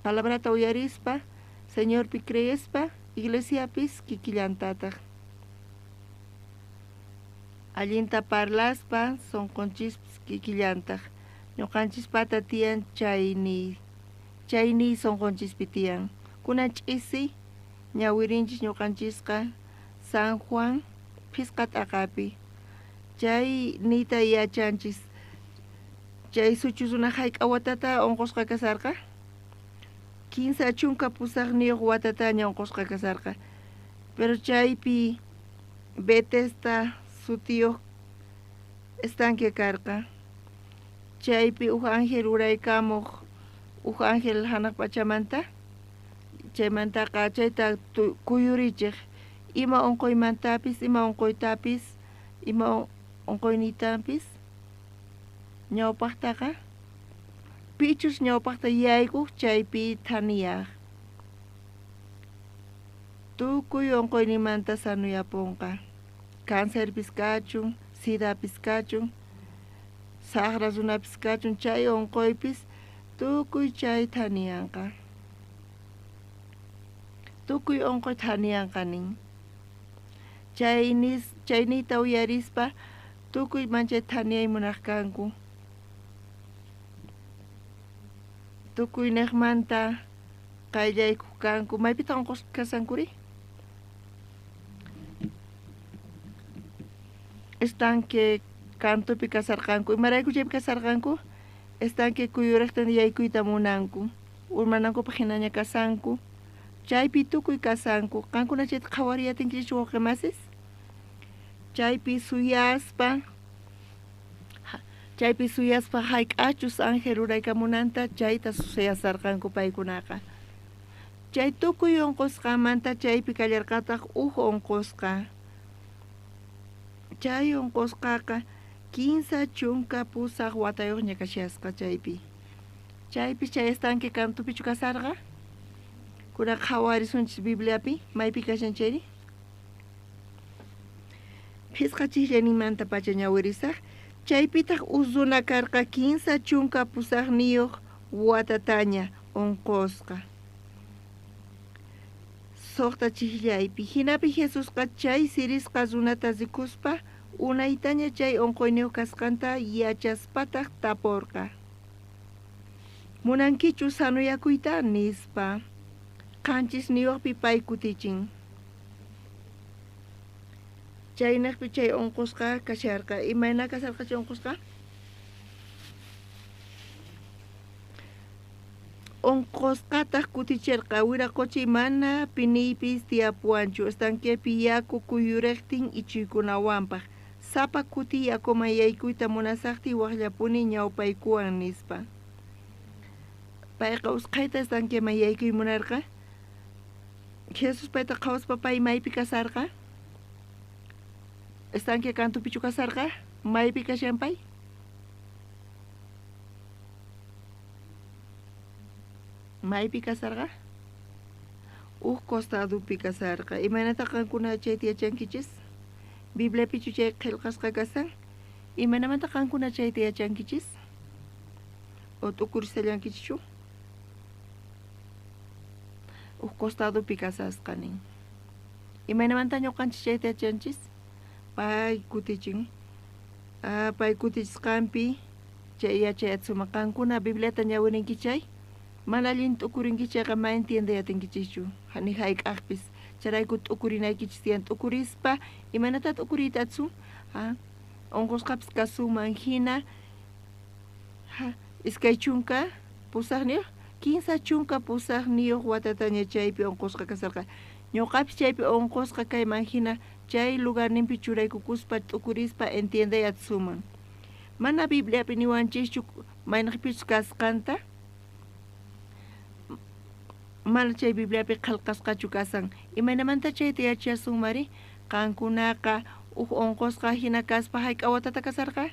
Speaker 5: Palabrata uyarispa, Señorpi creespa, iglesiapis kikillantataq. Allinta parlaspa, sonqonchispis kikillantaq. Ñuqanchispata tiyan chayni, chayni sonqonchispi tiyan. Kunan ch'isi ñawirinchis ñuqanchisqa San Juan phisqa t'aqapi. Chay niyta yachanchis. Chay suchu runa hayk'a watata unqusqa kasarqa? 38 watataña unqusqa kasarqa. Pero chaypi Bethesda sutiyuq estanque karqa. Chaypi uj ángel uraykamuq, uj ángel hanaq pachamanta, chaymantaqa chayta kuyurichiq ima unquymantapis, ima unquytapis, ima unquynitapis ñawpaqtaqa pichus ñawpaqta yaykuq chaypi thaniyaq. Tukuy unquynimanta sanuyapunqa. Cáncerpis kachun, sidapis kachun, saqra runapis kachun, chay unquypis tukuy chay thaniyanqa. Tukuy unquy thaniyanqa nin. Chaynita uyarispa tukuy manchay thaniyay munaq kanku. Tukuy niqmanta qayllaykuq kanku. Maypitaq unqusqa kasankuri? Estanque kantupi kasarqanku. Imarayku chaypi kasarqanku? Estanque kuyuriqta yaykuyta munanku. Urmanankupaq hinaña kasanku. Chaypi tukuy kasanku. Qankuna chayta qhawariy atinkichis wawqimasis? Chaypi suyaspa, hayk'achus ángel uraykamunanta chayta suyasarqanku paykunaqa. Chay tukuy unqusqamanta chaypi kallarqataq uj unqusqa. Chay unqusqaqa 38 watayuqña kashasqa chaypi. Chaypi chay estanque kantupichu kasarqa? Kuna qhawarisunchis Bibliapi, maypi kashan chayri? Phisqa chijllanimanta pacha ñawirisaq. Chaypitaq uj runa karqa 38 watataña unqusqa. 6 chijllaypi. Hinapi Jesusqa chay sirisqa runata rikuspa unaytaña chay unquyniyuq kasqanta yachaspataq tapurqa. Munankichu sanuyakuyta nispa. 7niyuqpi pay kutichin. Chaynaqpi chay unqusqa kasharqa. Imayna kasharqa chay unqusqa? Unqusqataq kutichirqa wiraqochi mana piniypis tiyapuwanchu estanquepi yaku kuyuriqtin ichuykunawanpaq. Sapa kuti yakuman yaykuyta munasaqtiy waqllapuni ñawpaykuwan nispa. Payqa usqhayta estanqueman yaykuy munarqa. Jesús payta qhawaspa pay maypi kasarqa? Estanque kantupichu kasarqa? Maypi kashan pay? Maypi kasarqa? Uj costadupi kasarqa. Imaynataq qankuna chayta yachankichis? Bibliapichu chay qillqasqa kasan? Imaynamanta qankuna chayta yachankichis? O t'ukuristallankichikchu? Uj costadopi kasasqa nin. Imaynamanta ñuqanchis chayta yachanchis? Pay kutichin. Pay kutichisqanpi chay yachay atisuma. Qankuna Bibliata ñawirinki chay, mana allin t'ukurinki chayqa ma entiende atinkichischu, ni hayk'aqpis. Chayrayku t'ukurinaykichis tiyan, t'ukurispa imaynata t'ukuriyta atisun? Unqusqapis kasunman hina, 28, 38 watataña chaypi unqusqa kasarqa. Ñuqapis chaypi unqusqa kayman hina chay lugarninpi churaykukuspa t'ukurispa entiendey atisuman. Mana Bibliapi niwanchischu mayniqpichus kasqanta, mana chay Bibliapi qhelqasqachu kasan. Imaynamanta chayta yachasun mari? Qankunaqa uj unqusqa hina kaspa hayk'a watata kasarqa?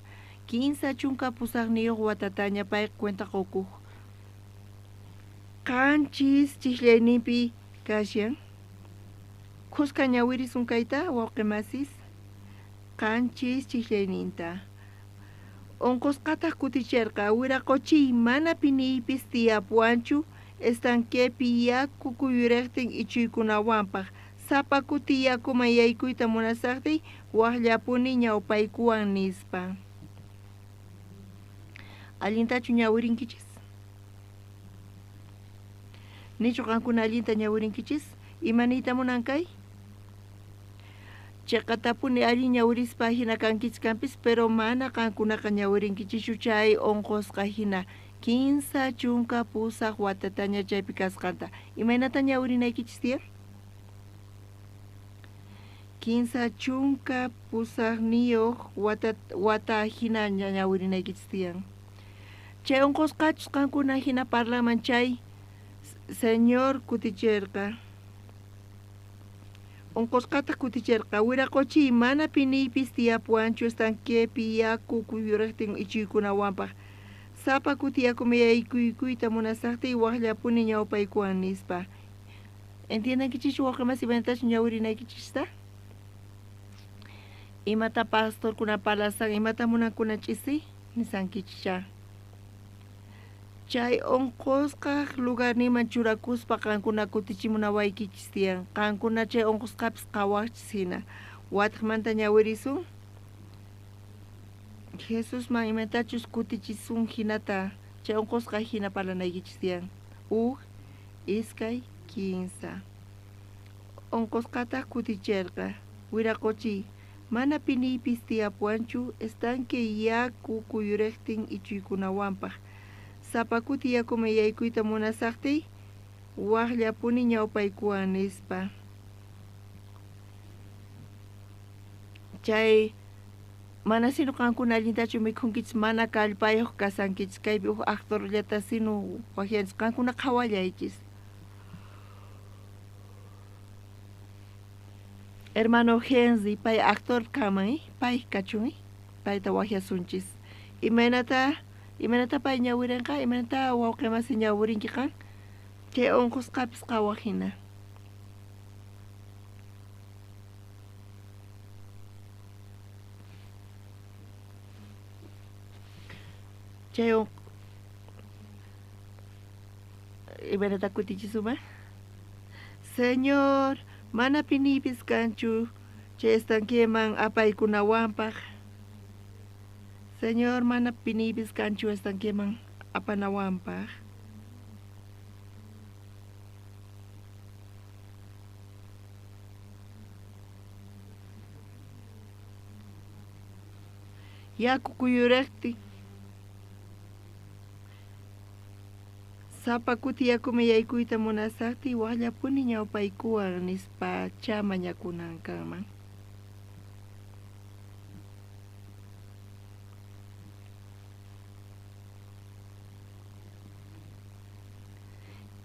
Speaker 5: 38 watataña pay cuenta qukuq. 7 chiqllayninpi kashan. Khuska ñawirisun kayta wawqi masis. 7 chiqllayninta. Unqusqataq kutichirqa wiraqochiy mana piniypis tiyapuwanchu estanquepi yaku kuyuriqtin ichuykunawanpaq. Sapa kuti yakuman yaykuyta munasaqtiy waqllapuni ñawpaykuwan nispa. Allintachu ñawirinkichis? Nichu qankuna allinta ñawirinkichis? Ima niyta munan kay? Chiqatapuni allin ñawirispa hina kankichis kanpis, pero mana qankunaqa ñawirinkichischu chay unqusqa hina 38 watataña chaypi kasqanta. Imaynata ñawirinaykichis tiyan? 38 wata hina ñawirinaykichis tiyan. Chay unqusqachus qankuna hina parlaman chay Señor kutichirqa. Unqusqataq kutichirqa wiraqochiy mana piniypis tiyapuwanchu estanquepi yaku kuyuriqtin ichuykunawanpaq. Sapa kuti yakuman yaykuykuyta munasaqtiy waqllapuni ñawpaykuwan nispa. Entiendenkichischu wawqi masi imaynatachu ñawirinaykichista? Imata pastorkuna parlasan, imata munankuna ch'isi nisankichicha. Chay unqusqaq lugarninman churakuspa qankuna kutichimunawaykichis tiyan. Qankuna chay unqusqapis qhawaqchis hina. Wataqmanta ñawirisun. Jesusman imatachus kutichisun hinata chay unqusqa hina parlanaykichis tiyan. 1, 2, 3. Unqusqataq kutichirqa. Wiraqochiy, mana piniypis tiyapuwanchu estanque yaku kuyuriqtin ichuykunawanpaq. Sapa kuti yakuman yaykuyta munasaqtiy waqllapuni ñawpaykuwan nispa. Chay mana sino qankuna allintachu mikhunkichis, mana kallpayuq kasankichis. Kaypi uj actorllata sino waqyanchis, qankuna qhawallaychis. Hermano Henry, pay actor kaman, pay kachun, payta waqyasunchis. Imaynata pay ñawirinqa, imaynata wawqi masi ñawirinki qan? Chay unqusqapis qhawaq hina. Chay imaynata kutichisuma? Señor, mana piniypis kanchu chay estanqueman apaykunawanpaq. Señor, mana piniypis kanchu estanqueman apanawanpaq. Yaku kuyuriqtin sapa kuti yakuman yaykuyta munasaqtiy waqllapuni ñawpaykuwan nispa cha mañakunan kanman.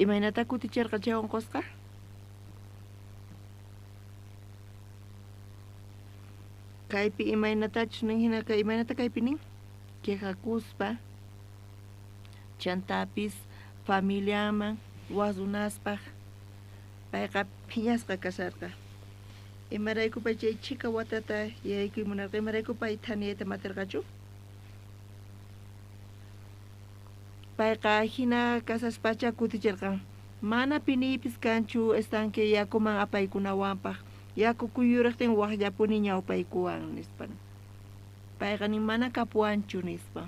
Speaker 5: Imaynata kutichirqa chay unqusqa? Kaypi imaynatachus nin hina kay imaynata kaypi nin? Quejakuspa chantapis familiaman waqrunaspaq payqa phiñasqa kasharqa. Imarayku pay chay chhika watata yaykuy munarqa, imarayku pay thaniyayta matirqachu? Payqa hina kasaspacha kutichirqa. Mana piniypis kanchu estanque yakuman apaykunawanpaq. Yaku kuyuriqtin waqllapuni ñawpaykuwan nispa. Payqa nin mana kapuwanchu nispa.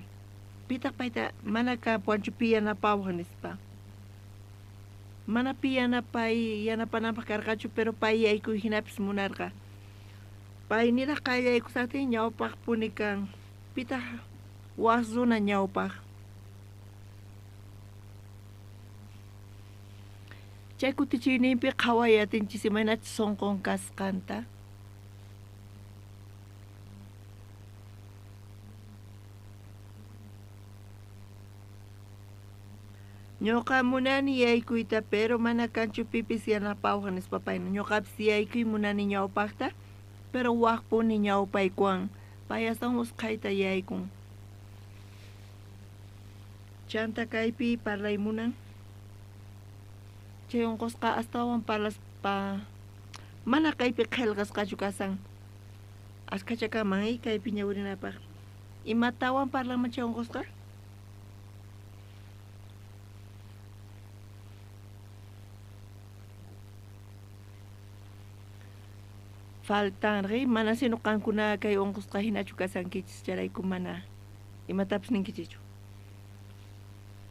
Speaker 5: Pitaq payta mana kapuwanchu pi yanapawaq nispa. Mana pi yanapay yanapananpaq karqachu, pero pay yaykuy hinapis munarqa. Pay niraq qallaykusaqtin ñawpaqpuni kan. Pitaq waq runa ñawpaq. Chay kutichiyninpi qhaway atinchis imaynachus sunqun kasqanta. Ñuqa munani yaykuyta, pero mana kanchu pipis yanapawaq nispa payna. Ñuqapis yaykuy munani ñawpaqta, pero waqpuni ñawpaykuwan. Pay astawan usqhayta yaykun. Chanta kaypi parlay munan. Chay unqusqa astawan parlaspa mana kaypi qillqasqachu kasan. Askhacha kanman kaypi ñawirinapaq. Imatawan parlanman chay unqusqa? Faltanri, mana sino qankuna kay unqusqa hinachu kasankichis, chayrayku mana imatapis ninkichichu.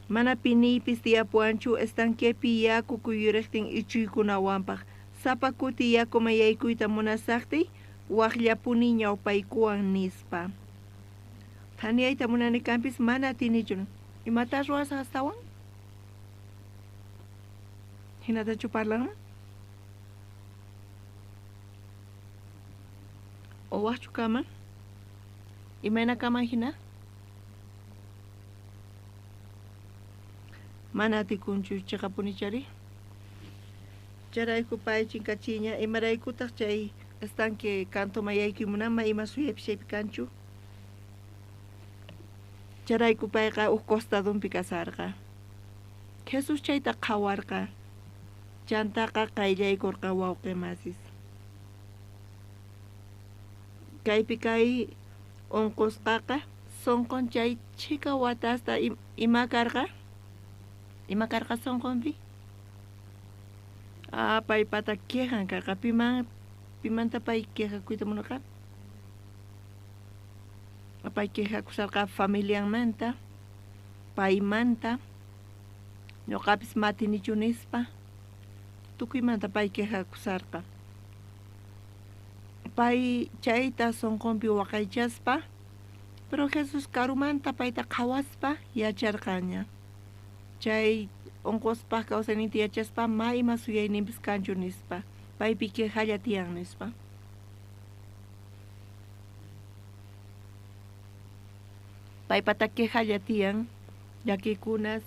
Speaker 5: Mana piniypis tiyapuwanchu estanquepi yaku kuyuriqtin ichuykunawanpaq. Sapa kuti yakuman yaykuyta munasaqtiy waqllapuni ñawpaykuwan nispa. Thaniyayta munani kanpis mana atinichu. Imata ruwasaq astawan? Hinatachu parlanman? O waqchu kaman? Imayna kaman hina? Mana atikunchu chiqapunichari. Chayrayku pay chinkachiña imaraykutaq chay estanque kantuman yaykuy munanman ima suyaypis chaypi kanchu. Chayrayku payqa huk costadunpi kasarqa. Jesús chayta qhawarqa. Chantaqa qayllaykurqa wawqi masis. Kaypi kay unqusqaqa sunqun chay chhika watasta ima karqa? Ima karqa sunqunpi? Ah, paypata quejan karqa. Pimanta pay quejakuyta munarqa? Pay quejakusarqa familianmanta, paymanta, ñuqapis matinichu nispa, tukuymanta pay quejakusarqa. Pay chayta sunqunpi waqaychaspa, pero Jesús karumanta payta qhawaspa yacharqaña. Chay unquspaq kawsayninta yachaspa ma ima suyayninpis kanchu nispa, paypi quejalla tiyan nispa. Paypata quejalla tiyan, llakikunas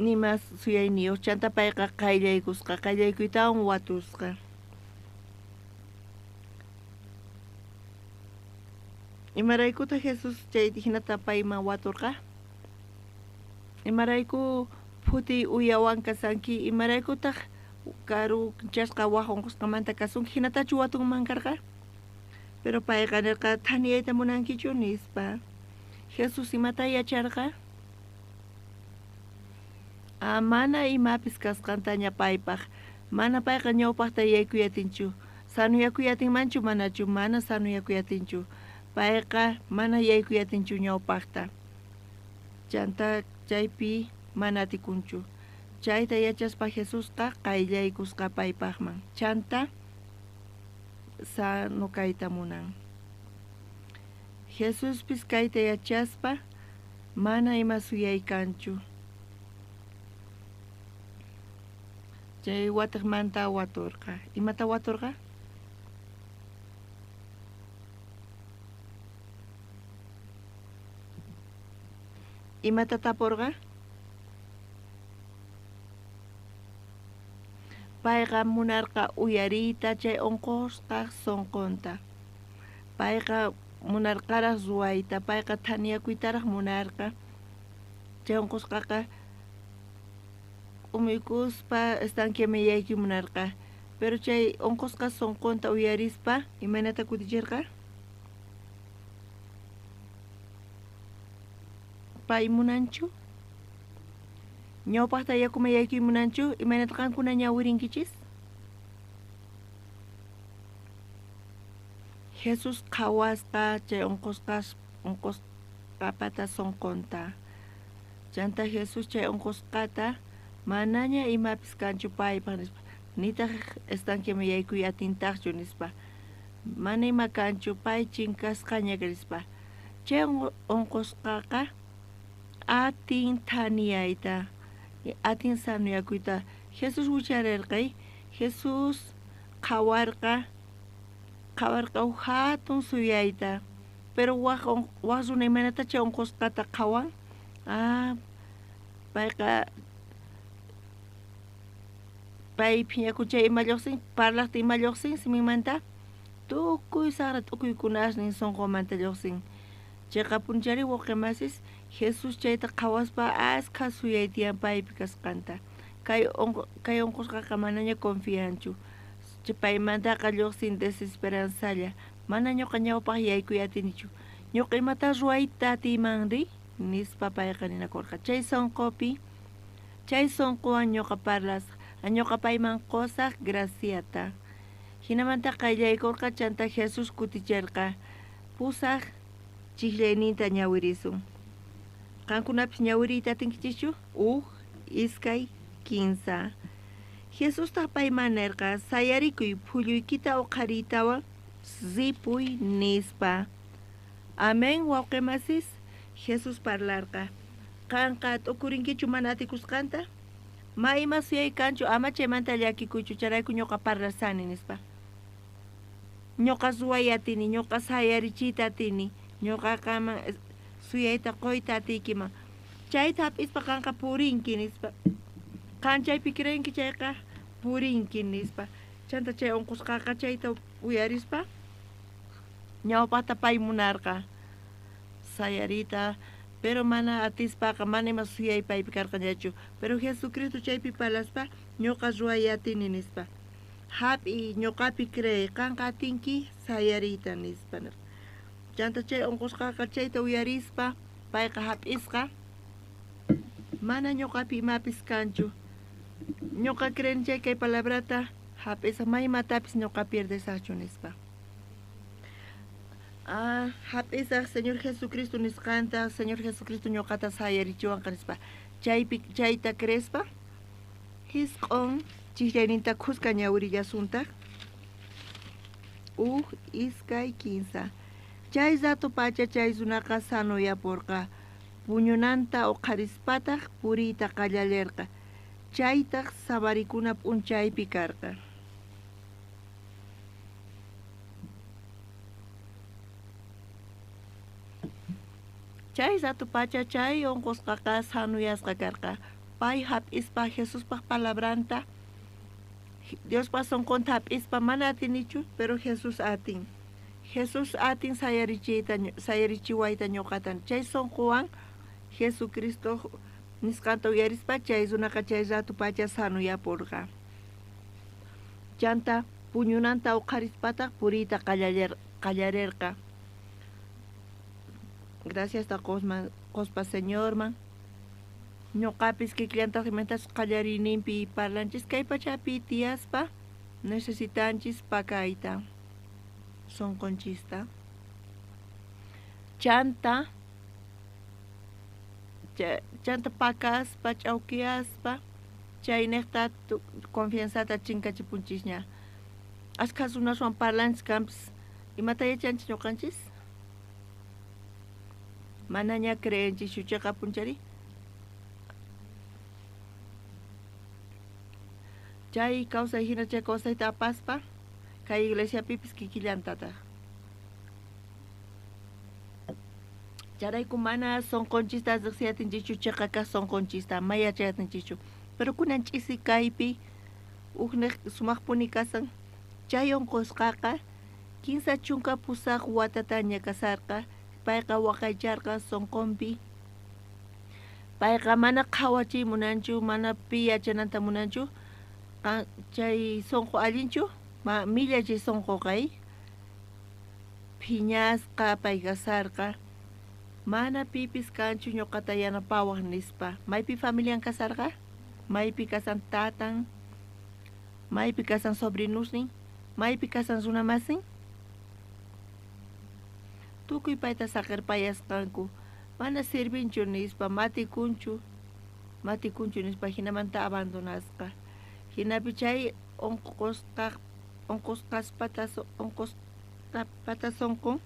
Speaker 5: nimas suyayniyuq, chanta payqa qayllaykusqa, qayllaykuytawan watusqa. Imaraykutaq Jesús chay hinata payman waturqa? Imarayku phutiy uyawan kasanki? Imaraykutaq karuchasqa waq unqusqamanta kasunki? Hinatachu watunman karqa? Pero payqa nirqa thaniyayta munankichu nispa. Jesús imata yacharqa? Ah, mana imapis kasqantaña paypaq. Mana payqa ñawpaqta yaykuyatinchu. Sanuyakuyatinmanchu manachu? Mana sanuyakuyatinchu. Payqa mana yaykuyatinchu ñawpaqta. Chanta chaypi mana atikunchu. Chayta yachaspa Jesusqa qayllaykusqa paypaqman. Chanta sano kayta munan. Jesuspis kayta yachaspa mana ima suyay kanchu. Chay watiqmanta waturqa. Imata waturqa? Imata tapurqa? Payqa munarqa uyariyta chay unqusqa sunqunta. Payqa munarqaraq ruwayta, payqa thaniyakuytaraq munarqa. Chay unqusqaqa k'umuykuspa estanqueman yaykuy munarqa. Pero chay unqusqa sunqunta uyarispa imaynata kutichirqa? Pay munanchu? Ñawpaqta yakuman yaykuy munanchu, imaynata qankuna ñawirinkichis? Jesús qhawasqa chay unqusqapata sunqunta. Chanta Jesús chay unqusqata manaña imapis kanchu paypaq nispa, nitaq estanqueman yaykuy atintaqchu nispa. Mana ima kanchu pay chinkasqaña nispa. Chay unqusqaqa atin thaniyayta, atin sanuyakuyta. Jesús wicharirqay, Jesús qhawarqa, qhawarqa uj hatun suyayta. Pero waj runa imaynata chay unqusqata qhawan? Ah, payqa pay phiñakun chay ima lluqsin, parlaqta ima lluqsin siminmanta tukuy saqra t'ukuykunasnin sunqumanta lluqsin. Chayqapunchari wawqimasis Jesús chayta qhawaspa askha suyay tiyan paypi kasqanta. Kay unqusqaqa manaña confianchu. Paymantaqa lluqsin desesperanzalla. Mana ñuqa ñawpaq yaykuy atinichu. Ñuqa imata ruwayta atiymanri nispa payqa ninakurqa. Chay sunqupi, chay sunquwan ñuqa parlasaq. Ñuqa payman qusaq graciata. Hinamanta qayllaykurqa chanta Jesús kuticherqa. Pusaq chijllayninta ñawirisun. Qankunapis ñawiriyta atinkichischu? Uj, iskay, kinsa. Jesustaq payman nirqa, sayarikuy phulluykita uqhariytawan ripuy nispa. Amén, wawqimasis. Jesús parlarqa. Qanqa t'ukurinkichu mana atikusqanta? Ma ima suyay kanchu ama chaymanta llakikuychu chayrayku ñuqa parlasani nispa. Ñuqa ruway atini, ñuqa sayarichiyta atini, ñuqa qaman suyayta quyta atiykiman. Chayta hap'ispa qanqa purinki nispa. Qan chaypi creenki chayqa purinki nispa. Chanta chay unqusqaqa chayta uyarispa ñawpaqta pay munarqa sayariyta, pero mana atispaqa mana ima suyay paypi karqañachu. Pero Jesucristo chaypi parlaspa ñuqa ruway atini nispa. Hap'i ñuqapi creey, qanqa atinki sayariyta nispa. Chanta chay unqusqaqa chayta uyarispa payqa hap'isqa mana ñuqapi imapis kanchu. Ñuqa creen chay kay palabrata hap'isaq may imatapis ñuqa pierdesaqchu nispa. Ah, hap'isaq Señor Jesucristo nisqanta, Señor Jesucristo ñuqata sayarichiwanqa nispa. Chaypi chayta creespa hisq'on chijllayninta khuska ñawirillasuntaq. Uj, iskay, kinsa. Chay rato pacha chay runaqa sanuyapurqa. Puñunanta uqharispataq puriyta qallalirqa. Chaytaq samarikuna p'unchaypi karqa. Chay rato pacha chay unqusqaqa sanuyasqa karqa. Pay hap'ispa Jesuspaq palabranta, Diospa sunqunta hap'ispa mana atinichu, pero Jesús atin. Jesús atin sayarichiwayta ñuqata. Chay sunquwan Jesucristo nisqanta uyarispa chay runaqa chay rato pacha sanuyapurqa. Chanta puñunanta uqharispataq puriyta qallarirqa. Gracias ta qospa Señorman. Ñuqapis kikillantaq imaynatachus qallariyninpi parlanchis kay pachapi tiyaspa necesitanchis pakayta sunqunchista. Chanta chanta pakaspa ch'awkiyaspa chayniqta confianzata chinkachipunchisña. Ashkha runaswan parlanchis kanpis imata yachanchis ñuqanchis? Manaña creenchischu chayqapunchari. Chay kawsay hina chay kawsayta apaspa kay iglesiapipis kikillantataq. Chayrayku mana sunqunchista riqsiyatinchikchu chiqa kaq sunqunchista may yachayatinchikchu. Pero kunan ch'isi kaypi ujniq sumaqpuni kasan. Chay unqusqaqa 38 watataña kasarqa. Payqa waqaycharqa sunqunpi. Payqa mana qhawachiy munanchu, mana pi yachananta munanchu. Chay sunqu allinchu, ma millay chay sunquqa phiñasqa pay kasarqa. Mana pipis kanchu ñuqata yanapawaq nispa. Maypi familian kasarqa? Maypi kasan tatan? Maypi kasan sobrinusnin? Maypi kasan runamasin? Tukuy payta saqirpayasqanku. Mana sirvinchu nispa, matikunchu nispa hinamanta abandonasqa. Hinapi chay unqusqapata sunqun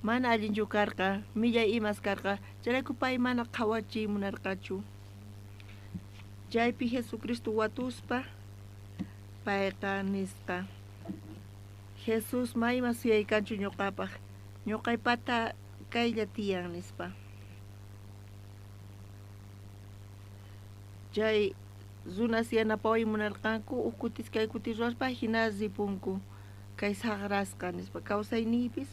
Speaker 5: mana allinchu karqa, millay imas karqa, chayrayku pay mana qhawachiy munarqachu. Chaypi Jesucristo watuspa payqa nisqa: Jesús mayma suyaykanchu ñuqapaq, ñuqaypata kaylla tiyan nispa. Chay runas yanapaway munarqanku uj kutis kay kutis ruwaspa hina ripunku kay saqrasqa nispa. Kawsayniypis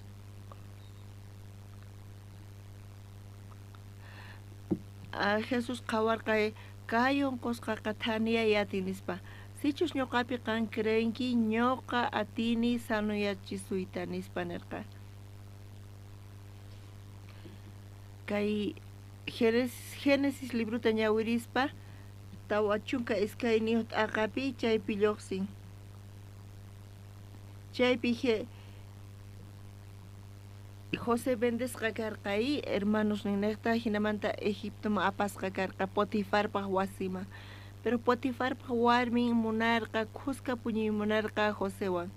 Speaker 5: Jesús qhawarqa kay unqusqaqa thaniyay atin nispa. Sichus ñuqapi qan creenki ñuqa atini sanuyachisuyta nispa nirqa. Kay Génesis libruta ñawirispa 42 t'aqapi chaypi lluqsin. Chaypi José vendesqa karqa hermanosninniqta hinamanta Egiptoman apasqa karqa Potifarpaq wasiman. Pero Potifarpaq warmin munarqa khuska puñuy munarqa Josewan.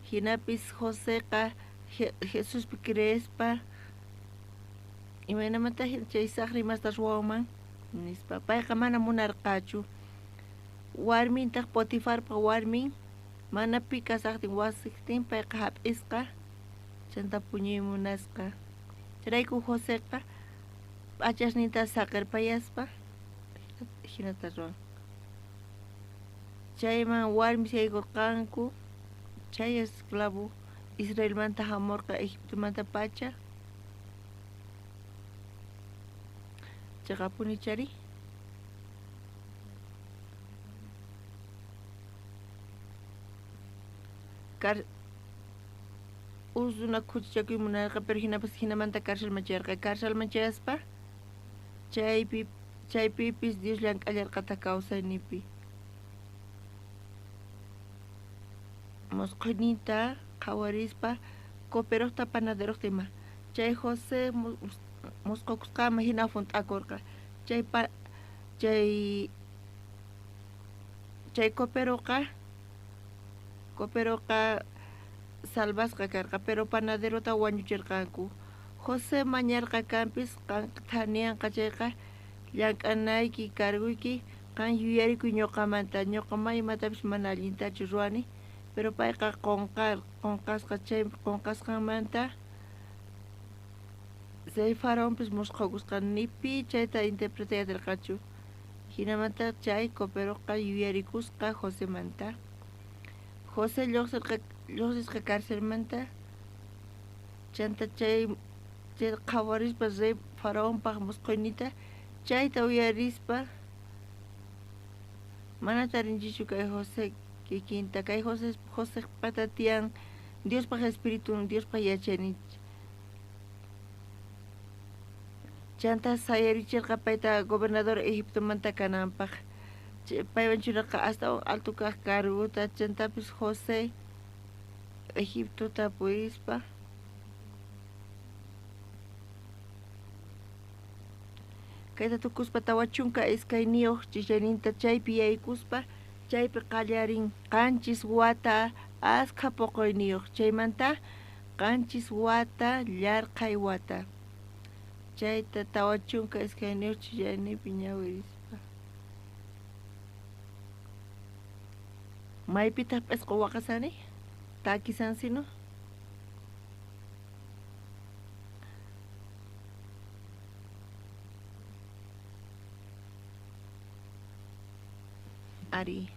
Speaker 5: Hinapis Joseqa Jesuspi creespa imaynamanta chay saqra imasta ruwanman nispa. Payqa mana munarqachu. Warmintaq Potifarpaq warmin mana pi kasaqtin wasiqtin payqa hap'isqa chanta puñuy munasqa. Chayrayku Joseqa p'achasninta saqirpayaspa hinata ruwan. Chayman warmis yaykurqanku. Chay esclavo Israelmanta hamurqa Egiptomanta pacha. Chaqapuni chari. Uj runa khuchichakuy munarqa, pero hinapas hinamanta carcelman chayarqa. Carcelman chayaspa chaypipis Dios llank'allarqataq kawsayninpi. Musqhuyninta qhawarispa coperoqta panaderoqta ima. Chay José musqhukusqanman hina hunt'akurqa. Chay coperoqa salvasqa karqa, pero panaderota wañuchirqanku. José mañarqa kanpis qan thaniyanqa chayqa llank'anayki carguyki qan yuyarikuy ñuqamanta, ñuqa may imatapis mana allintachu ruwani, pero payqa qunqasqa. Chay qunqasqanmanta chay faraonpis musqhukusqa ni pi chayta interpretay atirqachu. Hinamanta chay coperoqa yuyarikusqa Josemanta. José lluqsisqa carcelmanta chanta chay qhawarispa rey faraonpaq musqhuyninta chayta uyarispa mana tarinchikchu kay José kikinta. Kay Joseqpata tiyan Diospaq espiritun, Diospaq yachaynin. Chanta sayarichirqa payta gobernador Egiptomanta kananpaq. Paywan churarqa astawan alto kaq cargota. Chantapis José Egiptota purispa kayta tukuspa 42 chishayninta chaypi yaykuspa chaypi qallarin 7 wata askha poqoyniyuq. Chaymanta 7 wata llarqhay wata. Chayta 42 chishayninpi ñawirispa. Maypitaq p'isqu waqasani? Takisansino? Ari.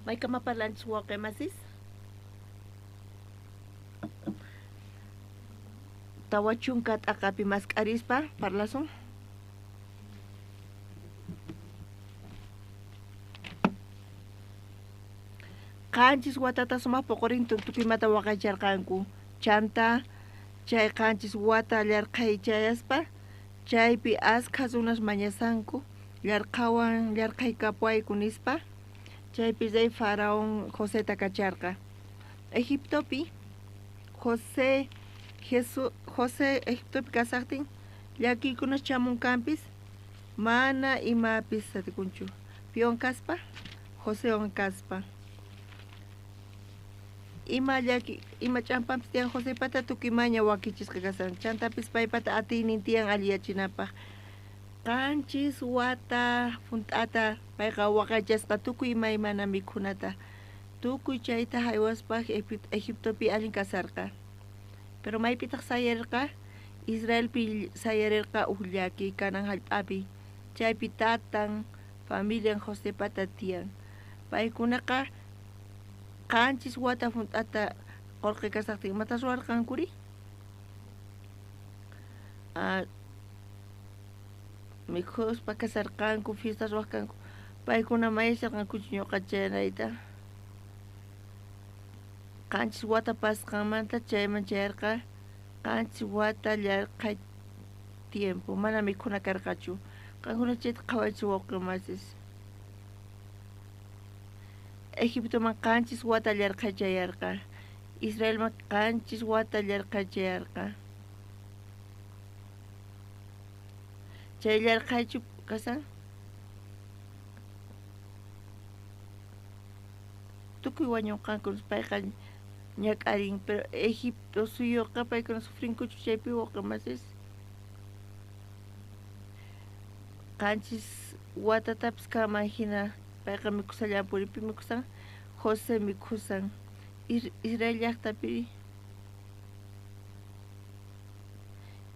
Speaker 5: Maykama parlanchis wawqimasis? 40 t'aqapi mask'arispa parlasun. Qanchis watata sumaq poqorin tukuymata waqaycharqanku. Chanta chay qanchis wata llarqhay chayaspa chaypi askha runas mañasanku llarqhawan llarqhaykapuwayku nispa. Chaypi rey Faraón Joseta kacharqa. Egiptopi José José Egiptopi kasaqtin llakiykunas chamunkanpis mana imapis atikunchu. Piwan kaspa Josewan kaspa. Ima llaki ima ch'ampanpis tiyan Josepata tukuy maña wakichisqa kasan chantapis paypata atiynin tiyan alliyachinapaq. Qanchis wata hunt'ata payqa waqaychasqa tukuy imaymana mikhunata. Tukuy chayta haywaspa Egiptopi allin kasarqa. Pero maypitaq sayarirqa? Israelpi sayarirqa uj llaki kanan hallp'api. Chaypi tatan familian Josepata tiyan. Paykunaqa qanchis wata hunt'ata qullqi kasaqtin imata ruwarqankuri? Mikhuspa kasarqanku, fiestas ruwaqkanku. Paykuna mayasharqankuchu ñuqa chayanayta. Qanchis wata pasqanmanta chayman chayarqa qanchis wata llarqhay tiempo mana mikhuna karqachu. Qankuna chayta qhawaychis wawqi masis. Egiptoman qanchis wata llarqhay chayarqa. Israelman qanchis wata llarqhay chayarqa. Chay llarqhaychu kasan? Tukuy wañunqanku payqa ñak'arin, pero Egipto suyuqa paykuna sufrinkuchu chaypi wawqi masis. Qanchis watatapis kanman hina payqa mikhusallanpuni. Pi mikhusan? José mikhusan. Israel llaqtapi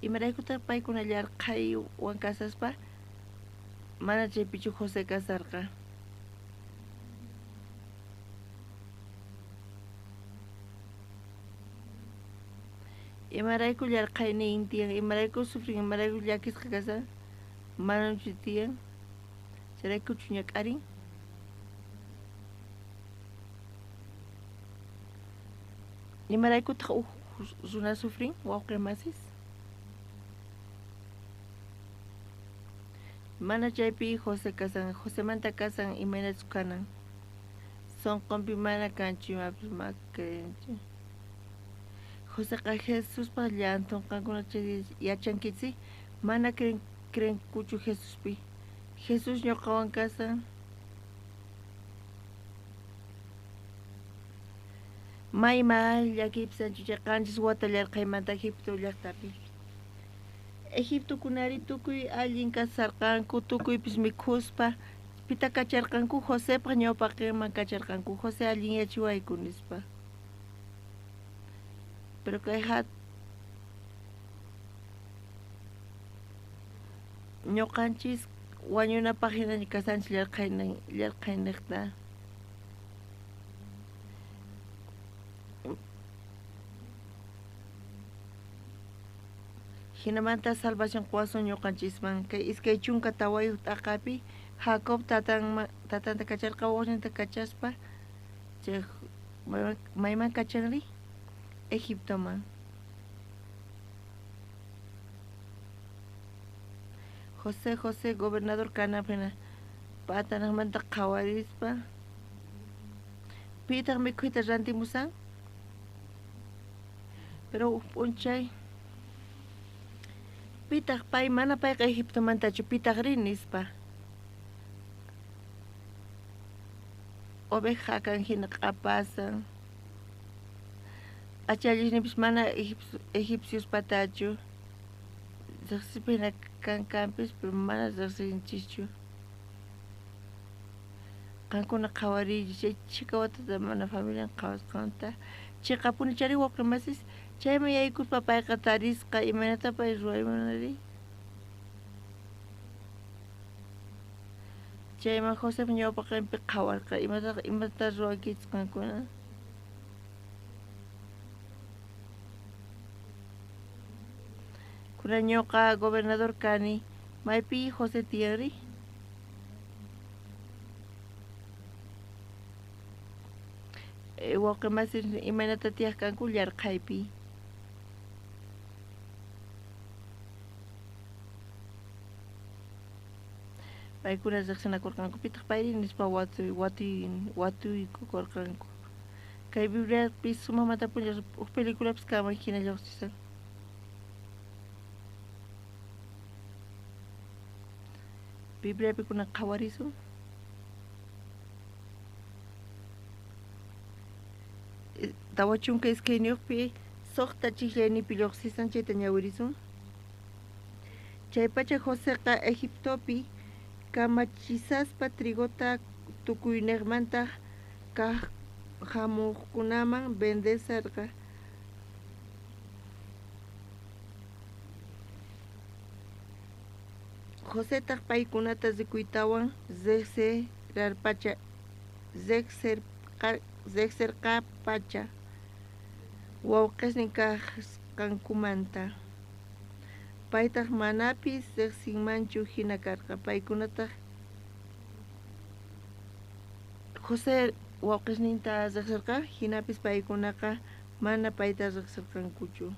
Speaker 5: imaraykutaq paykuna llarqhaywan kasaspa mana chaypichu José kasarqa. Imarayku llarqhaynin tiyan, imarayku sufrin, imarayku llakisqa kasan, manachu tiyan, chayraykuchu ñak'arin. Imaraykutaq uj runa sufrin, wawqi masis? Mana chaypi José kasan, Josemanta kasan imaynachus kanan. Sonqonpi mana kanchu imapis makinchu. Joseqa Jesuspaq llanthunqankuna chay yachankichik, mana creenkuchu Jesuspi. Jesús ñuqawan kasan. May llakiypis anchu chay qanchis wata llarqhaymanta Egipto llaqtapi. Egiptokunari tukuy allin kasarqanku, tukuypis mikhuspa pita kacharqanku Josepaq ñawpaqinman kacharqanku, José allinyachiwayku nispa. Pero kay ñuqanchis wañunapaq hinaña kasanchis llarqhayniqta. Hinamanta salvación quwasun ñuqanchisman. Kay 24 t'aqapi Jacob tatanta kacharqa wawasninta kachaspa chay mayman kachanri? Egiptoman. José José gobernador kanapina patanaqmanta qhawarispa pitaq mikhuyta rantimusan? Pero uj p'unchay pitaq pay mana payqa Egiptomantachu pitaq rin nispa. Oveja kan hina q'apasan. P'achallisninpis mana egipciospatachu. Riqsispa hina kankanpis, pero mana riqsinchischu. Qankuna qhawariychis chay chhika watata mana familian qhawasqanta. Chiqapuni chari wawqi masis chayman yaykuspa payqa tarisqa imaynata pay ruwaymanari. Chayman Josep ñawpaqinpi qhawarqa imata ruwankichis qankuna. Kunan ñuqa gobernador kani, maypi José tiyanri? Wawqi masis imaynata tiyaq kanku yarqhaypi. Paykuna riqsinakurqanku pitaq payri nispa watuykukurqanku. Kay Bibliapi sumaqmantapuni huk peliculapis kanman hina lluqsishan. Bibliapi kunan qhawarisun. 42pi 6 chijllaynipi lluqsisan chayta ñawirisun. Chaypacha Joseqa Egiptopi kamachisaspa trigota tukuyniqmanta kaq hamuqkunaman vendesarqa. Josetaq paykunata rikuytawan riqsirqapacha wawqisnin kasqankumanta. Paytaq manapis riqsinmanchu hina karqa. Paykunataq José wawqisninta riqsirqa, hinapis paykunaqa mana payta riqsirqankuchu.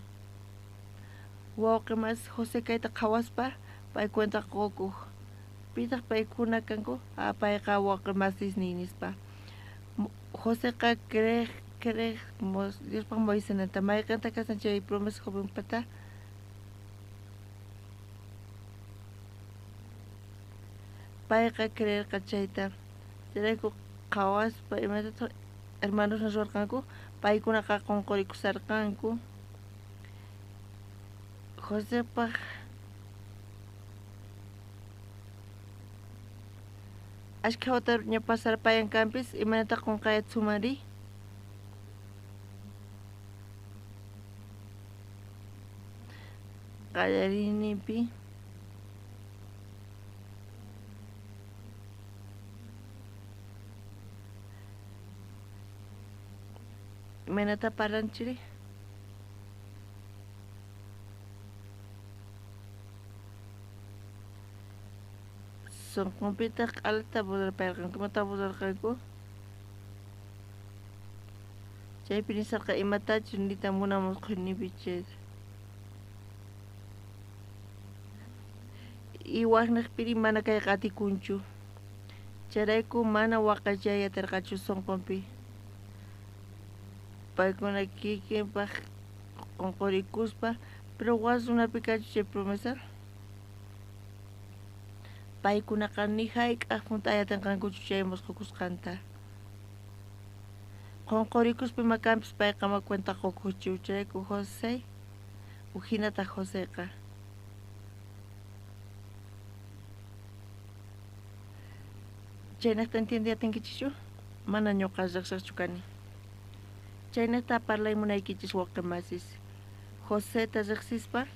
Speaker 5: Wawqi mas José kayta qhawaspa pay cuenta qukuq. Pitaq paykuna kanku? Payqa wawqi masisnin nispa. Joseqa creej Diospaq Moisenanta mayqinta kasan chay promesa jovenpata. Payqa creerqa chayta. Chayrayku qhawaspa imatataq hermanosnin ruwarqanku, paykunaqa qunqurikusarqanku. Josepaq ashkha wataña pasarpayan kanpis imaynataq qunqayatsumanri. Qallariyninpi imaynata parlanchiri. Sunqunpitaq q'alata burlarpayarqanku. Imata burlarqanku? Chaypi nisarqa imatachus niyta munan musqhuyninpi chayta. Iwaqniqpiri mana kayqa atikunchu. Chayrayku mana waqaychay atirqachu sunqunpi. Paykuna kikinpaq qunqurikuspa, pero wak runapi kachu chay promesa? Paykunaqa ni hayk'aq hunt'ay atinqankuchu chay musqhukusqanta. Qunqurikuspa ima kanpis payqa ma cuenta qukuqchu. Chayrayku José uhinataq Joseqa. Chaynaqta entiende atinkichischu? Mana ñuqa riqsiqchu kani. Chaynaqta parlay munaykichis wawqi masis. Joseta riqsispa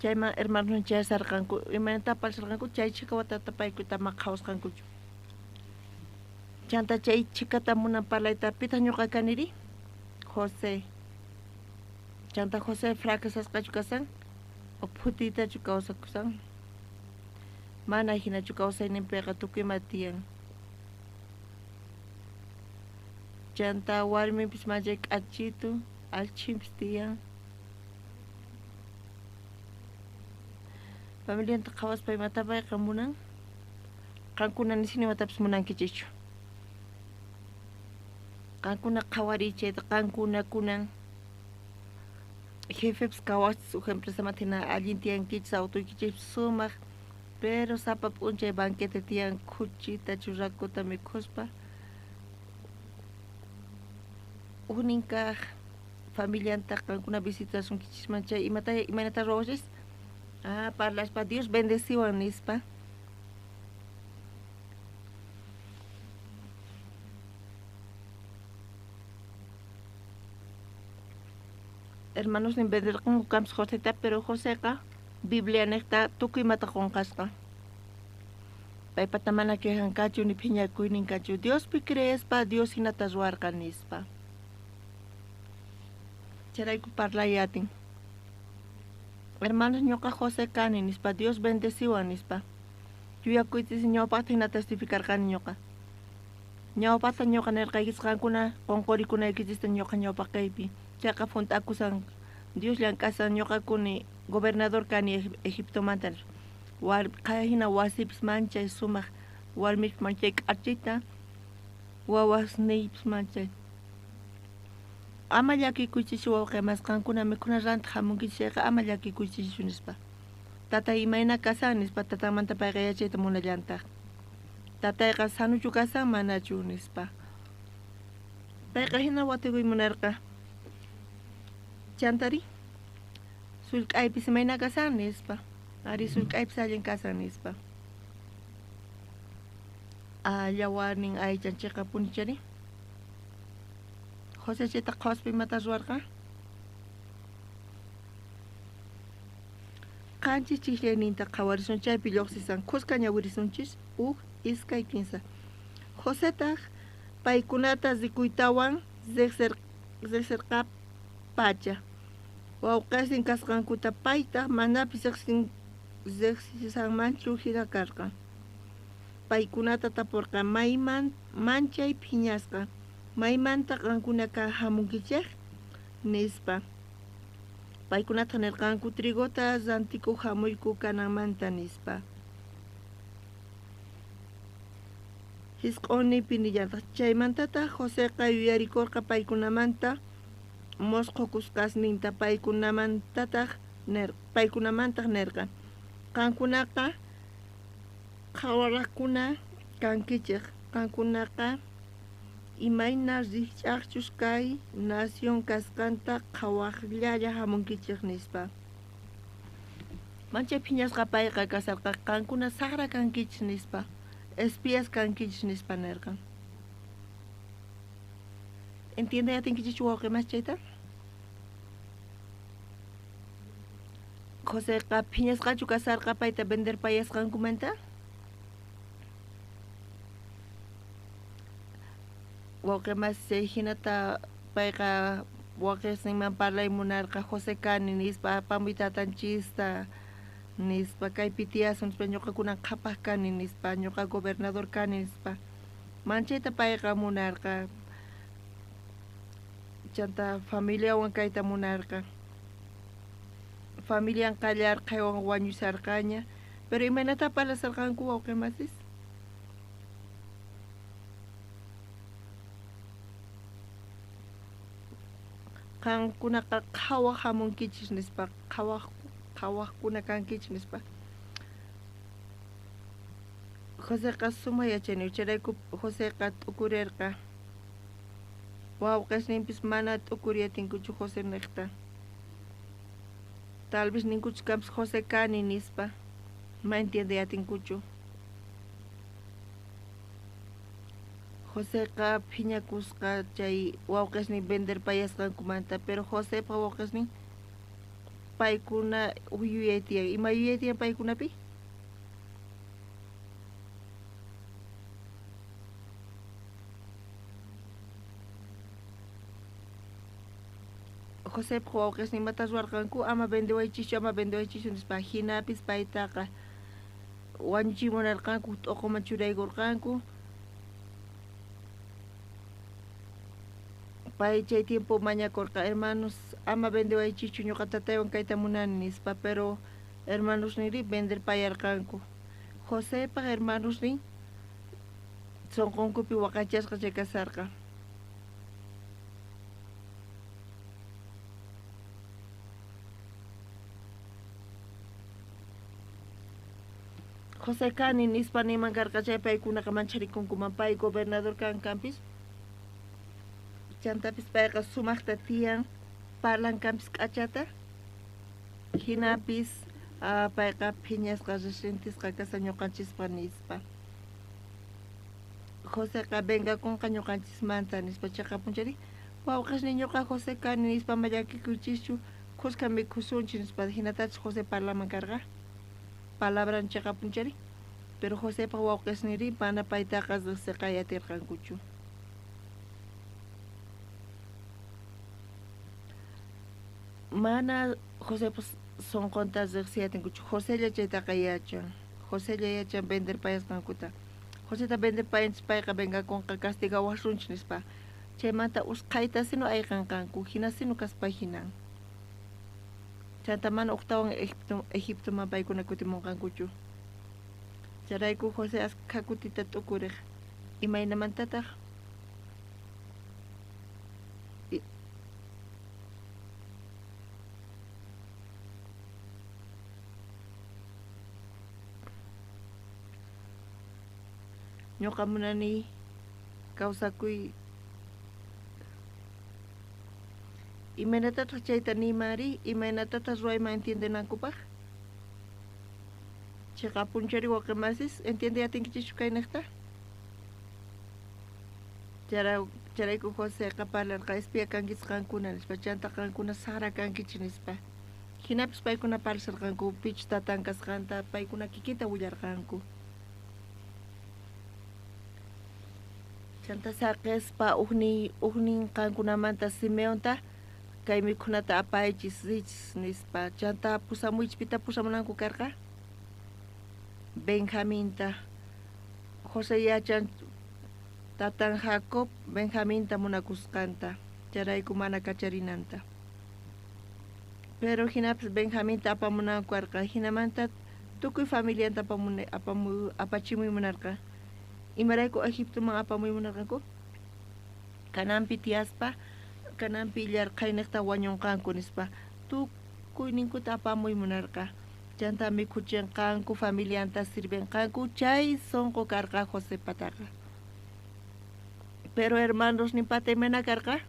Speaker 5: chayman hermanosnin chayasarqanku. Imaynata parlasarqanku chay chhika watata paykuyta ma qhawasqankuchu. Chanta chay chhikata munan parlayta pitaq ñuqa kaniri? José. Chanta José fracasasqachu kasan? O phutiytachu kawsakusan? Mana hinachu kawsayninpiqa tukuy ima tiyan. Chanta warminpis manchay k'achitu, allchhinpis tiyan. Familianta qhawaspa imata payqa munan? Qankuna nisini imatapis munankichischu. Qankuna qhawariy chayta, qankuna kunan jefepis kawaqchis uj empresamanta hina allin tiyankichis, autoykichispis sumaq, pero sapa p'unchay banquete tiyan khuchita churrakuta mikhuspa. Ujnin kaq familianta qankuna visitasunkichisman chay imata imaynata ruwawachis? Parlaspa Dios bendeciwan nispa. Hermanosnin venderqanku kanpis Joseta, pero Joseqa Biblia niqta tukuy imata qunqasqa. Paypata mana quejankachu ni phiñakuynin kachu. Diospi creespa Dios hinata ruwarqa nispa. Chayrayku parlay atin. Hermanos ñuqa José kani nispa, Dios bendeciwan nispa. Yuyakuychis ñawpaqta hina testificarqani ñuqa. Ñawpata ñuqa nirqaykichis qankuna qunqurikunaykichista ñuqa ñawpaqaypi. Chayqa junt'akusan Dios llank'asan ñuqa kuni gobernador kani Egiptomanta. Hina wasipis manchay sumaq, warmipis manchay k'achita, wawasniypis manchay. Ama llakikuychischu wawqi mas qankuna mikhuna rantiq hamunkichis chayqa ama llakikuychischu nispa. Tatay imayna kasan nispa tatanmanta payqa yachayta munallantaq. Tatayqa sanuchu kasan manachu nispa. Payqa hina watikuy munarqa. Chantari sullk'aypis imayna kasan nispa. Ari sullk'aypis allin kasan nispa. Llawarnin aychan chiqapuni chari. José chayta qhawaspa imata ruwarqa? Qanchis chijllayninta qhawarisun chaypi lluqsisan khuska ñawirisunchis 1, 2, 3. Josetaq paykunata rikuytawan riqsirqa pacha. Wawqesin kasqankuta paytaq manapis riqsisanmanchu hina karqa. Paykunata tapurqa mayman manchay phiñasqa. Maymanta qankunaka hamunkichej nispa. Paykunata nirqanku trigota rantikuq hamuyku kananmanta nispa. Hisq'unipi nillantaq chaymantataq Joseqa yuyarikurqa paykunamanta mosqokusqasninta paykunamantaq nirqa qankunaqa qhawaraqkuna kankichej qankunaqa imayna rikch'aqchus kay nación kasqanta qhawaqllalla hamunkichej nispa. Manchay phiñasqa payqa kasarqa qankuna saqra kankichis nispa, espías kankichis nispa nirqa. ¿Entiende atinkichis wawqi mas chayta? Joseqa phiñasqachu kasarqa payta venderpayasqankumanta? Wawqi mas chay hinata payqa wawqisninman parlay munarqa José kani nispa apamuy tatanchista nispa kaypi tiyasun nispa ñuqakunan qhapaq kani nispa ñuqa gobernador kani nispa. Manchayta payqa munarqa chanta familiawan kayta munarqa. Familian qallarqaywan wañusarqaña pero imaynata parlasarqanku wawqi masis? Qankunaqa qhawaq hamunkichis nispa, qhawaqkuna kankichis nispa. Joseqa sumaq yachayniyuq chayrayku Joseqa t'ukurirqa. Wawqisninpis mana t'ukuriyatinkuchu José niqta. Tal vez ninkuchu kanpis José kani nispa, ma entiendeyatinkuchu. Joseqa phiñakusqa chay wawqisnin venderpayasqankumanta, pero Josepa wawqisnin paykuna yuyay tiyan. Ima yuyay tiyan paykunapi? Josepa wawqisnin imata ruwarqanku ama vendewaychischu, ama vendewaychischu nispa. Hinapis paytaqa wañuchiy munarqanku, t'uquman churaykurqanku. Pay chay tiempo mañakurqa hermanos ama vendewaychischu ñuqa tataywan kayta munani nispa, pero hermanosninri venderpayarqanku. Josepa hermanosnin sunqunkupi waqachasqa chay kasarqa. José kani nispa niman karqa chay paykunaqa mancharikunkuman pay gobernador kankampis. Chantapis payqa sumaqta tiyan parlan kanpis k'achata. Hinapis payqa phiñasqa resentisqa kashan ñuqanchispa nispa. Joseqa vengakunqa ñuqanchismanta nispa chiqapunchari. Wawqisnin ñuqa José kani nispa ama llakikuychischu khuska mikhusunchis nispa hinatachus José parlaman karqa. Palabran chiqapunchari. Pero Josepa wawqisninri mana paytaqa riqsiqay atirqankuchu. Mana Josepa sunqunta riqsiyatinkuchu. Josella chaytaqa yachan. Josella yachan venderpayasqankuta. Joseta venderpayanchis payqa vengakunqa castigawasunchis nispa. Chaymanta usqhayta sino ayqanqanku, hina sino kaspa hinan. Chanta mana uqtawan Egiptoman paykuna kutimunqankuchu. Chayrayku José askha kutita t'ukuriq. Imaynamantataq ñuqa munani kawsakuy. Imaynatataq chayta nimanri, imaynatataq ruwayman entiendenankupaq? Chiqapunchari wawqimasis, entiende atinkichischu kayniqta? Chayrayku Joseqa parlarqa espía kankichis qankuna nispa, chanta qankuna saqra kankichis nispa. Hinapis paykuna parlasharqanku pichus tatan kasqanta, paykuna kikinta willarqanku. Chanta saqispa ujnin qankunamanta Simeonta kay mikhunata apaychis richis nispa. Chanta pusamuychis, pita pusamunanku karqa? Benjaminta. José yachan tatan Jacob Benjaminta munakusqanta, chayrayku mana kacharinanta. Pero hinapis Benjaminta apamunanku karqa, hinamanta tukuy familianta apachimuy munarqa. Imarayku Egiptoman apamuy munarqanku? Kananpi tiyaspa, kananpi llarqhayniqta wañunqanku nispa. Tukuyninkuta apamuy munarqa. Chanta mikhuchinqanku, familianta sirvenqanku, chay sunqu karqa Josepataqa. Pero hermanos ninpata imayna karqa?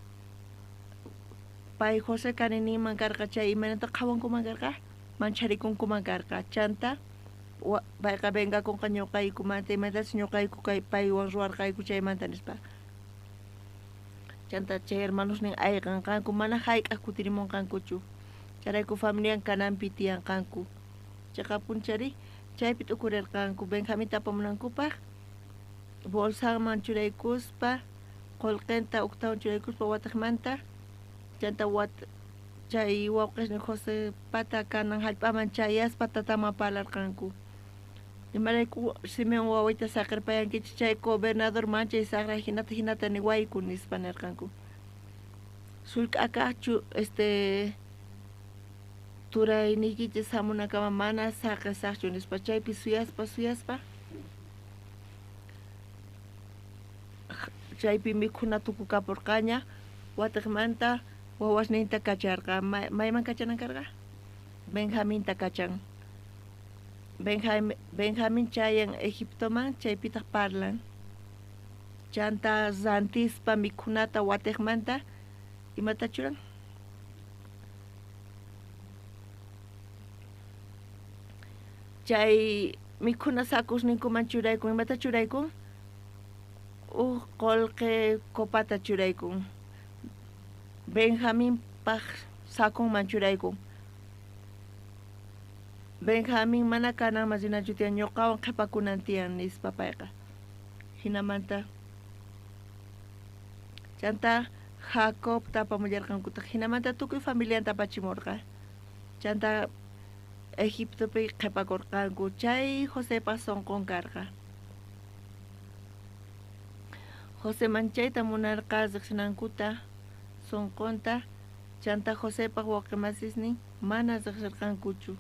Speaker 5: Pay José kani ninman karqa chay imaynata qhawankuman karqa? Mancharikunkuman karqa. Chanta payqa vengakunqa ñuqaykumanta, imaynatachus ñuqayku kay paywan ruwarqayku chaymanta nispa. Chanta chay hermanos nin ayqanqanku, mana hayk'aq kutirimunqankuchu. Chayrayku familian kananpi tiyanqanku. Chiqapunchari chaypi t'ukurirqanku Benjaminta apamunankupaq, bolsanman churaykuspa, qullqinta uktawan churaykuspa wataqmanta, chanta chay wawqisnin Josepata kanan hallp'aman chayaspa tataman parlarqanku. Imarayku Simeón wawayta saqirpayankichis chay gobernador manchay saqra hinata hinata niwayku nispa nirqanku. Sullk'akaqchu turayniykichis hamunakama mana saqisaqchu nispa. Chaypi suyaspa suyaspa chaypi mikhuna tukukapurqaña, watiqmanta wawasninta kacharqa. Mayman kachanan karqa? Benjaminta kachan. Benjamín chayan Egiptoman, chaypitaq parlan. Chanta rantispa mikhunata watiqmanta imata churan? Chay mikhuna sakusninkuman churaykun, imata churaykun? Uj qullqi copata churaykun. Benjaminpaq sakunman churaykun. Benjamín mana kananman rinachu tiyan, ñuqawan qhipakunan tiyan nispa payqa. Hinamanta chanta Jacobta apamullarqankutaq, hinamanta tukuy familianta apachimurqa. Chanta Egiptopi qhipakurqanku, chay Josepaq sunqun karqa. José manchayta munarqa riqsinankuta sunqunta, chanta Josepaq wawqimasisnin mana riqsirqankuchu.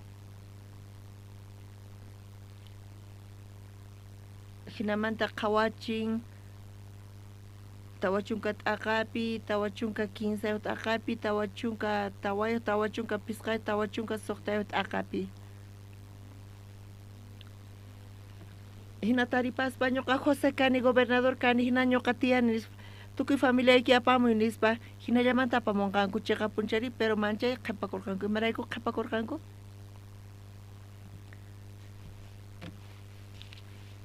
Speaker 5: Hinamanta qhawachin 40 t'aqapi, 43 t'aqapi, 44, 45, 46 t'aqapi. Hina taripaspa ñuqa José kani, gobernador kani, hina ñuqa tiyani nispa, tukuy familiayki apamuy nispa, hinallamanta apamunqanku chiqapunchari, pero manchay qhipakurqanku. Imarayku qhipakurqanku?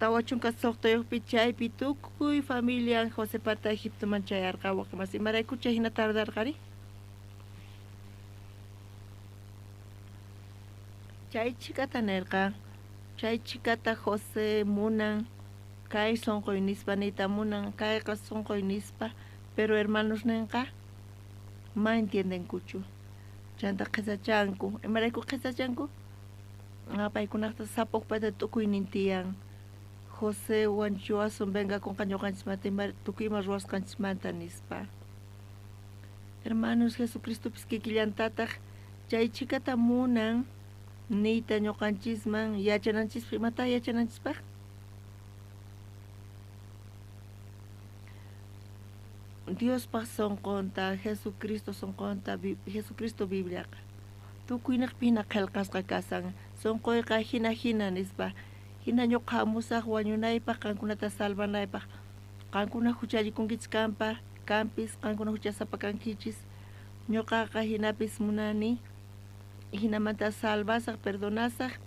Speaker 5: 46pi chaypi tukuy familia Josepata Egiptoman chayarqa wawqimas. Imarayku chay hina tardarqari? Chay chikata nirqa, chay chikata José munan, kay sunquy nispa niyta munan, kayqa sunquy nispa, pero hermanos ninqa ma entiendenkuchu. Chanta qhisachanku. Imarayku qhisachanku? Paykunaqta sapukpata tukuynin tiyan. José wañuchiwasun vengakunqa ñuqanchismanta ima tukuy ima ruwasqanchismanta nispa. Hermanos, Jesucristopis kikillantataq chay chhikata munan niyta ñuqanchisman yachananchispaq. Imata yachananchispaq? Diospaq sunqunta, Jesucristo sunqunta, Jesucristo Bibliaqa tukuyniqpi hina qillqasqa kasan. Sunquyqa hina hina nispa. Hina ñuqa hamusaq wañunaypaq, qankunata salvanaypaq. Qankuna huchallikunkichis kanpa, kanpis, qankuna huchasapa kankichis. Ñuqaqa hinapis munani, hinamanta salvasaq, perdonasaq.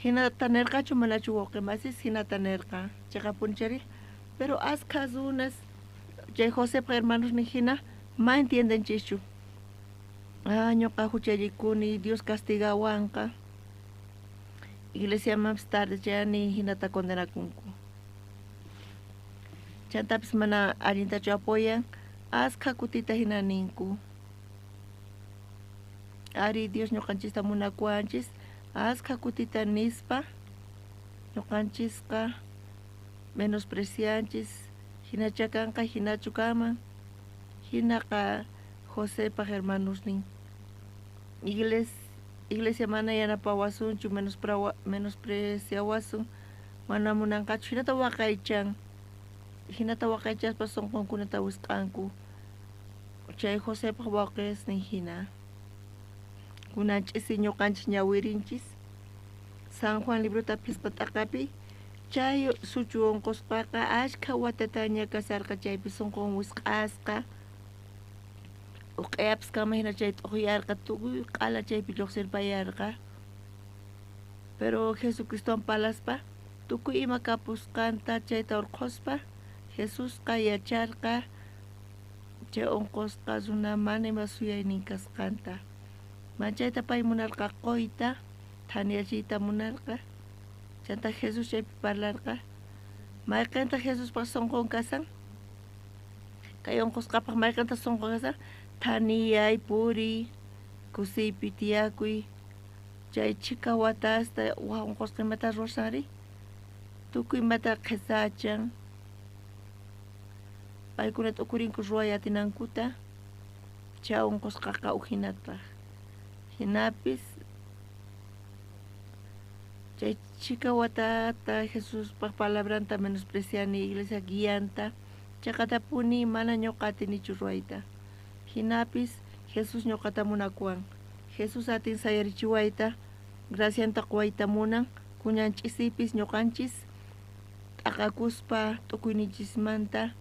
Speaker 5: Hinata nirqachu manachu wawqimasis, hinata nirqa. Chiqapunichari. Pero askha runas chay Josepa hermanosnin hina ma entiendenchischu. Ah, ñuqa huchallikuni, Dios castigawanqa. Iglesiamanpis tarde chayani hinata condenakunku. Chantapis mana allintachu apoyan, askha kutita hina ninku. Ari Dios ñuqanchista munakuwanchis, askha kutita nispa ñuqanchisqa menosprecianchis, hinacha kanqa, hinachu kanman. Hinaqa Josepaj hermanosnin. Iglesia mana yanapawasunchu, menospreciawasun, mana munanqachu, hinata waqaychan. Hinata waqaychaspa sunqunkunata wisq'anku. Chay Josepaj wawqisnin hina. Kunan ch'isi ñuqanchis ñawirinchis San Juan librota phisqa t'aqapi chay suchu unqusqaqa ashkha watataña kasarqa chaypi sunqun wisq'asqa. Uq'ayapis kama hina chay t'uqyarqa, tukuy q'ala chaypi lluqsirpayarqa. Pero Jesucristowan palaspa tukuy ima kapusqanta chayta urqhuspa Jesusqa yacharqa chay unqusqa runa mana ima suyaynin kasqanta. Manchayta pay munarqa quyta, thaniyachiyta munarqa. Chanta Jesús chaypi parlarqa. Mayqintaq Jesuspaq sunqun kasan? Kay unqusqapaq mayqintaq sunqun kasan? Thaniyay, puriy, kusiypi tiyakuy. Chay chhika watasta waj unqusqa imata ruwasanri? Tukuy imata qhisachan. Paykuna t'ukurinku ruway atinankuta, chay unqusqaqa ujinataq. Hinapis chay chhika watata Jesuspaq palabranta menospreciani, iglesia guianta, chaqatapuni mana ñuqa atinichu ruwayta. Hinapis Jesús ñuqata munakuwan. Jesús atin sayarichiwayta, gracianta quwayta munan, kunan ch'isipis ñuqanchis t'aqakuspa t'ukuyninchismanta,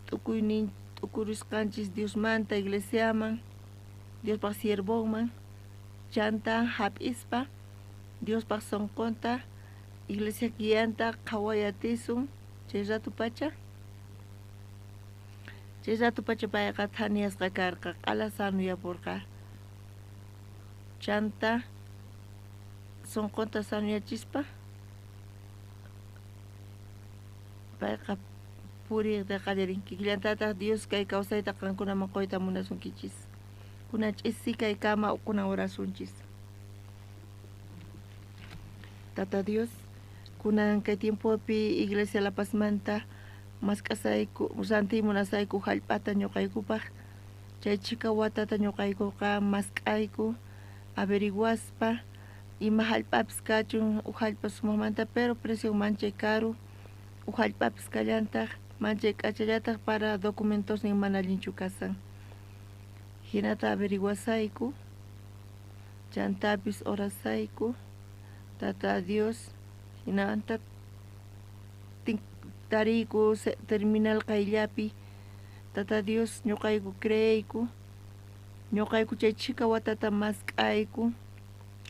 Speaker 5: t'ukuynin t'ukurisqanchis Diosmanta, iglesiaman, Diospaq siervonman, chanta hap'ispa Diospaq sunqunta, iglesia guianta qhaway atisun chay rato pacha. Chay rato pacha payqa thaniyasqa karqa, q'ala sanuyapurqa. Chanta sunqunta sanuyachispa payqa puriyta qallarin. Kikillantataq Dios kay kawsayta qankunaman quyta munasunkichis. Kunan ch'isi kaykama kunan orasunchis. Tata Dios, kunan kay tiempopi Iglesia La Pazmanta mask'asayku, rantiy munasayku hallp'ata ñuqaykupaq. Chay chhika watata ñuqaykuqa mask'ayku, averiguaspa ima hallp'apis kachun, uj hallp'a sumaqmanta, pero precio manchay karu, uj hallp'apis kallantaq, manchay k'achallataq para documentosnin mana allinchu kasan. Hinata averiguasayku, chantapis orasayku, Tata Dios, hinamanta tariyku terminal qayllapi, Tata Dios ñuqayku creeyku, ñuqayku chay chhika watata mask'ayku,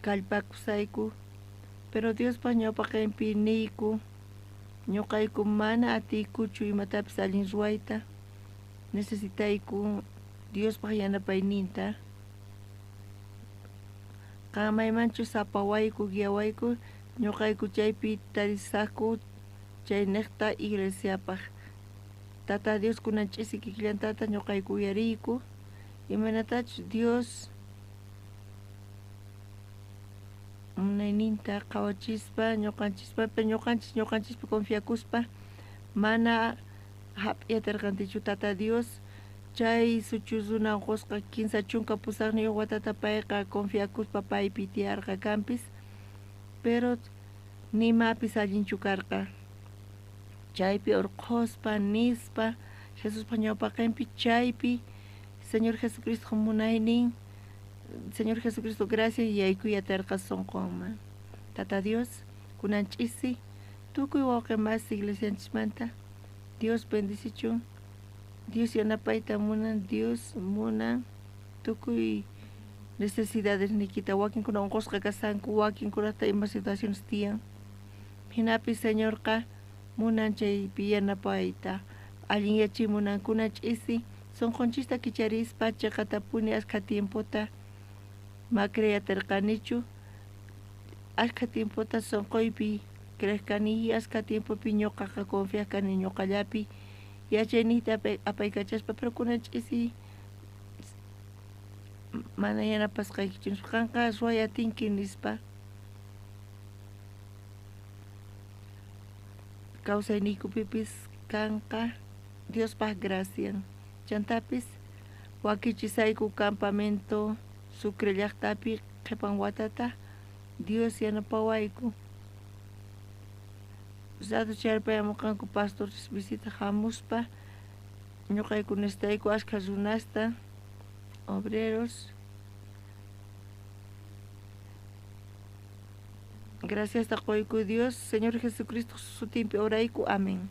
Speaker 5: kallpakusayku, pero Diospaq ñawpaqinpi niyku, ñuqayku mana atiykuchu imatapis allin ruwayta, necesitayku Diospaq yanapayninta. Qan maymanchu sapawayku, guiawayku, ñuqayku chaypi tarisaqku chayniqta iglesiapaq. Tata Dios kunan ch'isi kikillantata ñuqayku uyariyku, imaynatachus Dios Munayninta qhawachispa ñuqanchispa ñuqanchis ñuqanchispi confiakuspa mana hap'iyatarqantichu Tata Dios chay suchu runa unqusqa 38 watata payqa confiakuspa paypi tiyarqa kanpis pero nimapis allinchu karqa chaypi urqhuspa nispa Jesuspa ñawpaqinpi chaypi Señor Jesucristo munaynin Señor Jesucristo gracias yaykuyatarqa sunqunman. Tata Dios kunan ch'isi tukuy wawqi masi iglesianchismanta Dios bendicichun Dios yanapayta munan Dios munan tukuy necesidades niykita wakinkuna unqusqa kasanku wakinkunata ima situaciones tiyan jinapis Señorqa munan chaypi yanapayta allinyachimunan kunan ch'isi sunqunchista kicharispa chiqatapuni askha tiempota ma creyatarqanichu askha tiempota sunquypi creejkani askha tiempopi ñuqaqa confiaj kani ñuqallapi yachayniyta apaykachaspa pero kunan ch'isi mana yanapasqaykichu nispa qanqa ruway atinki nispa kawsayniykupipis kanqa Diospaj gracian chantapis wakichisayku campamento Sucre llaqtapi qhipan watata Dios yanapawayku rato charpayamuqanku pastores visita hamuspa ñuqayku necesitayku askha runasta obreros gracias qoyku Dios Señor Jesucristo sutinpi orayku amén.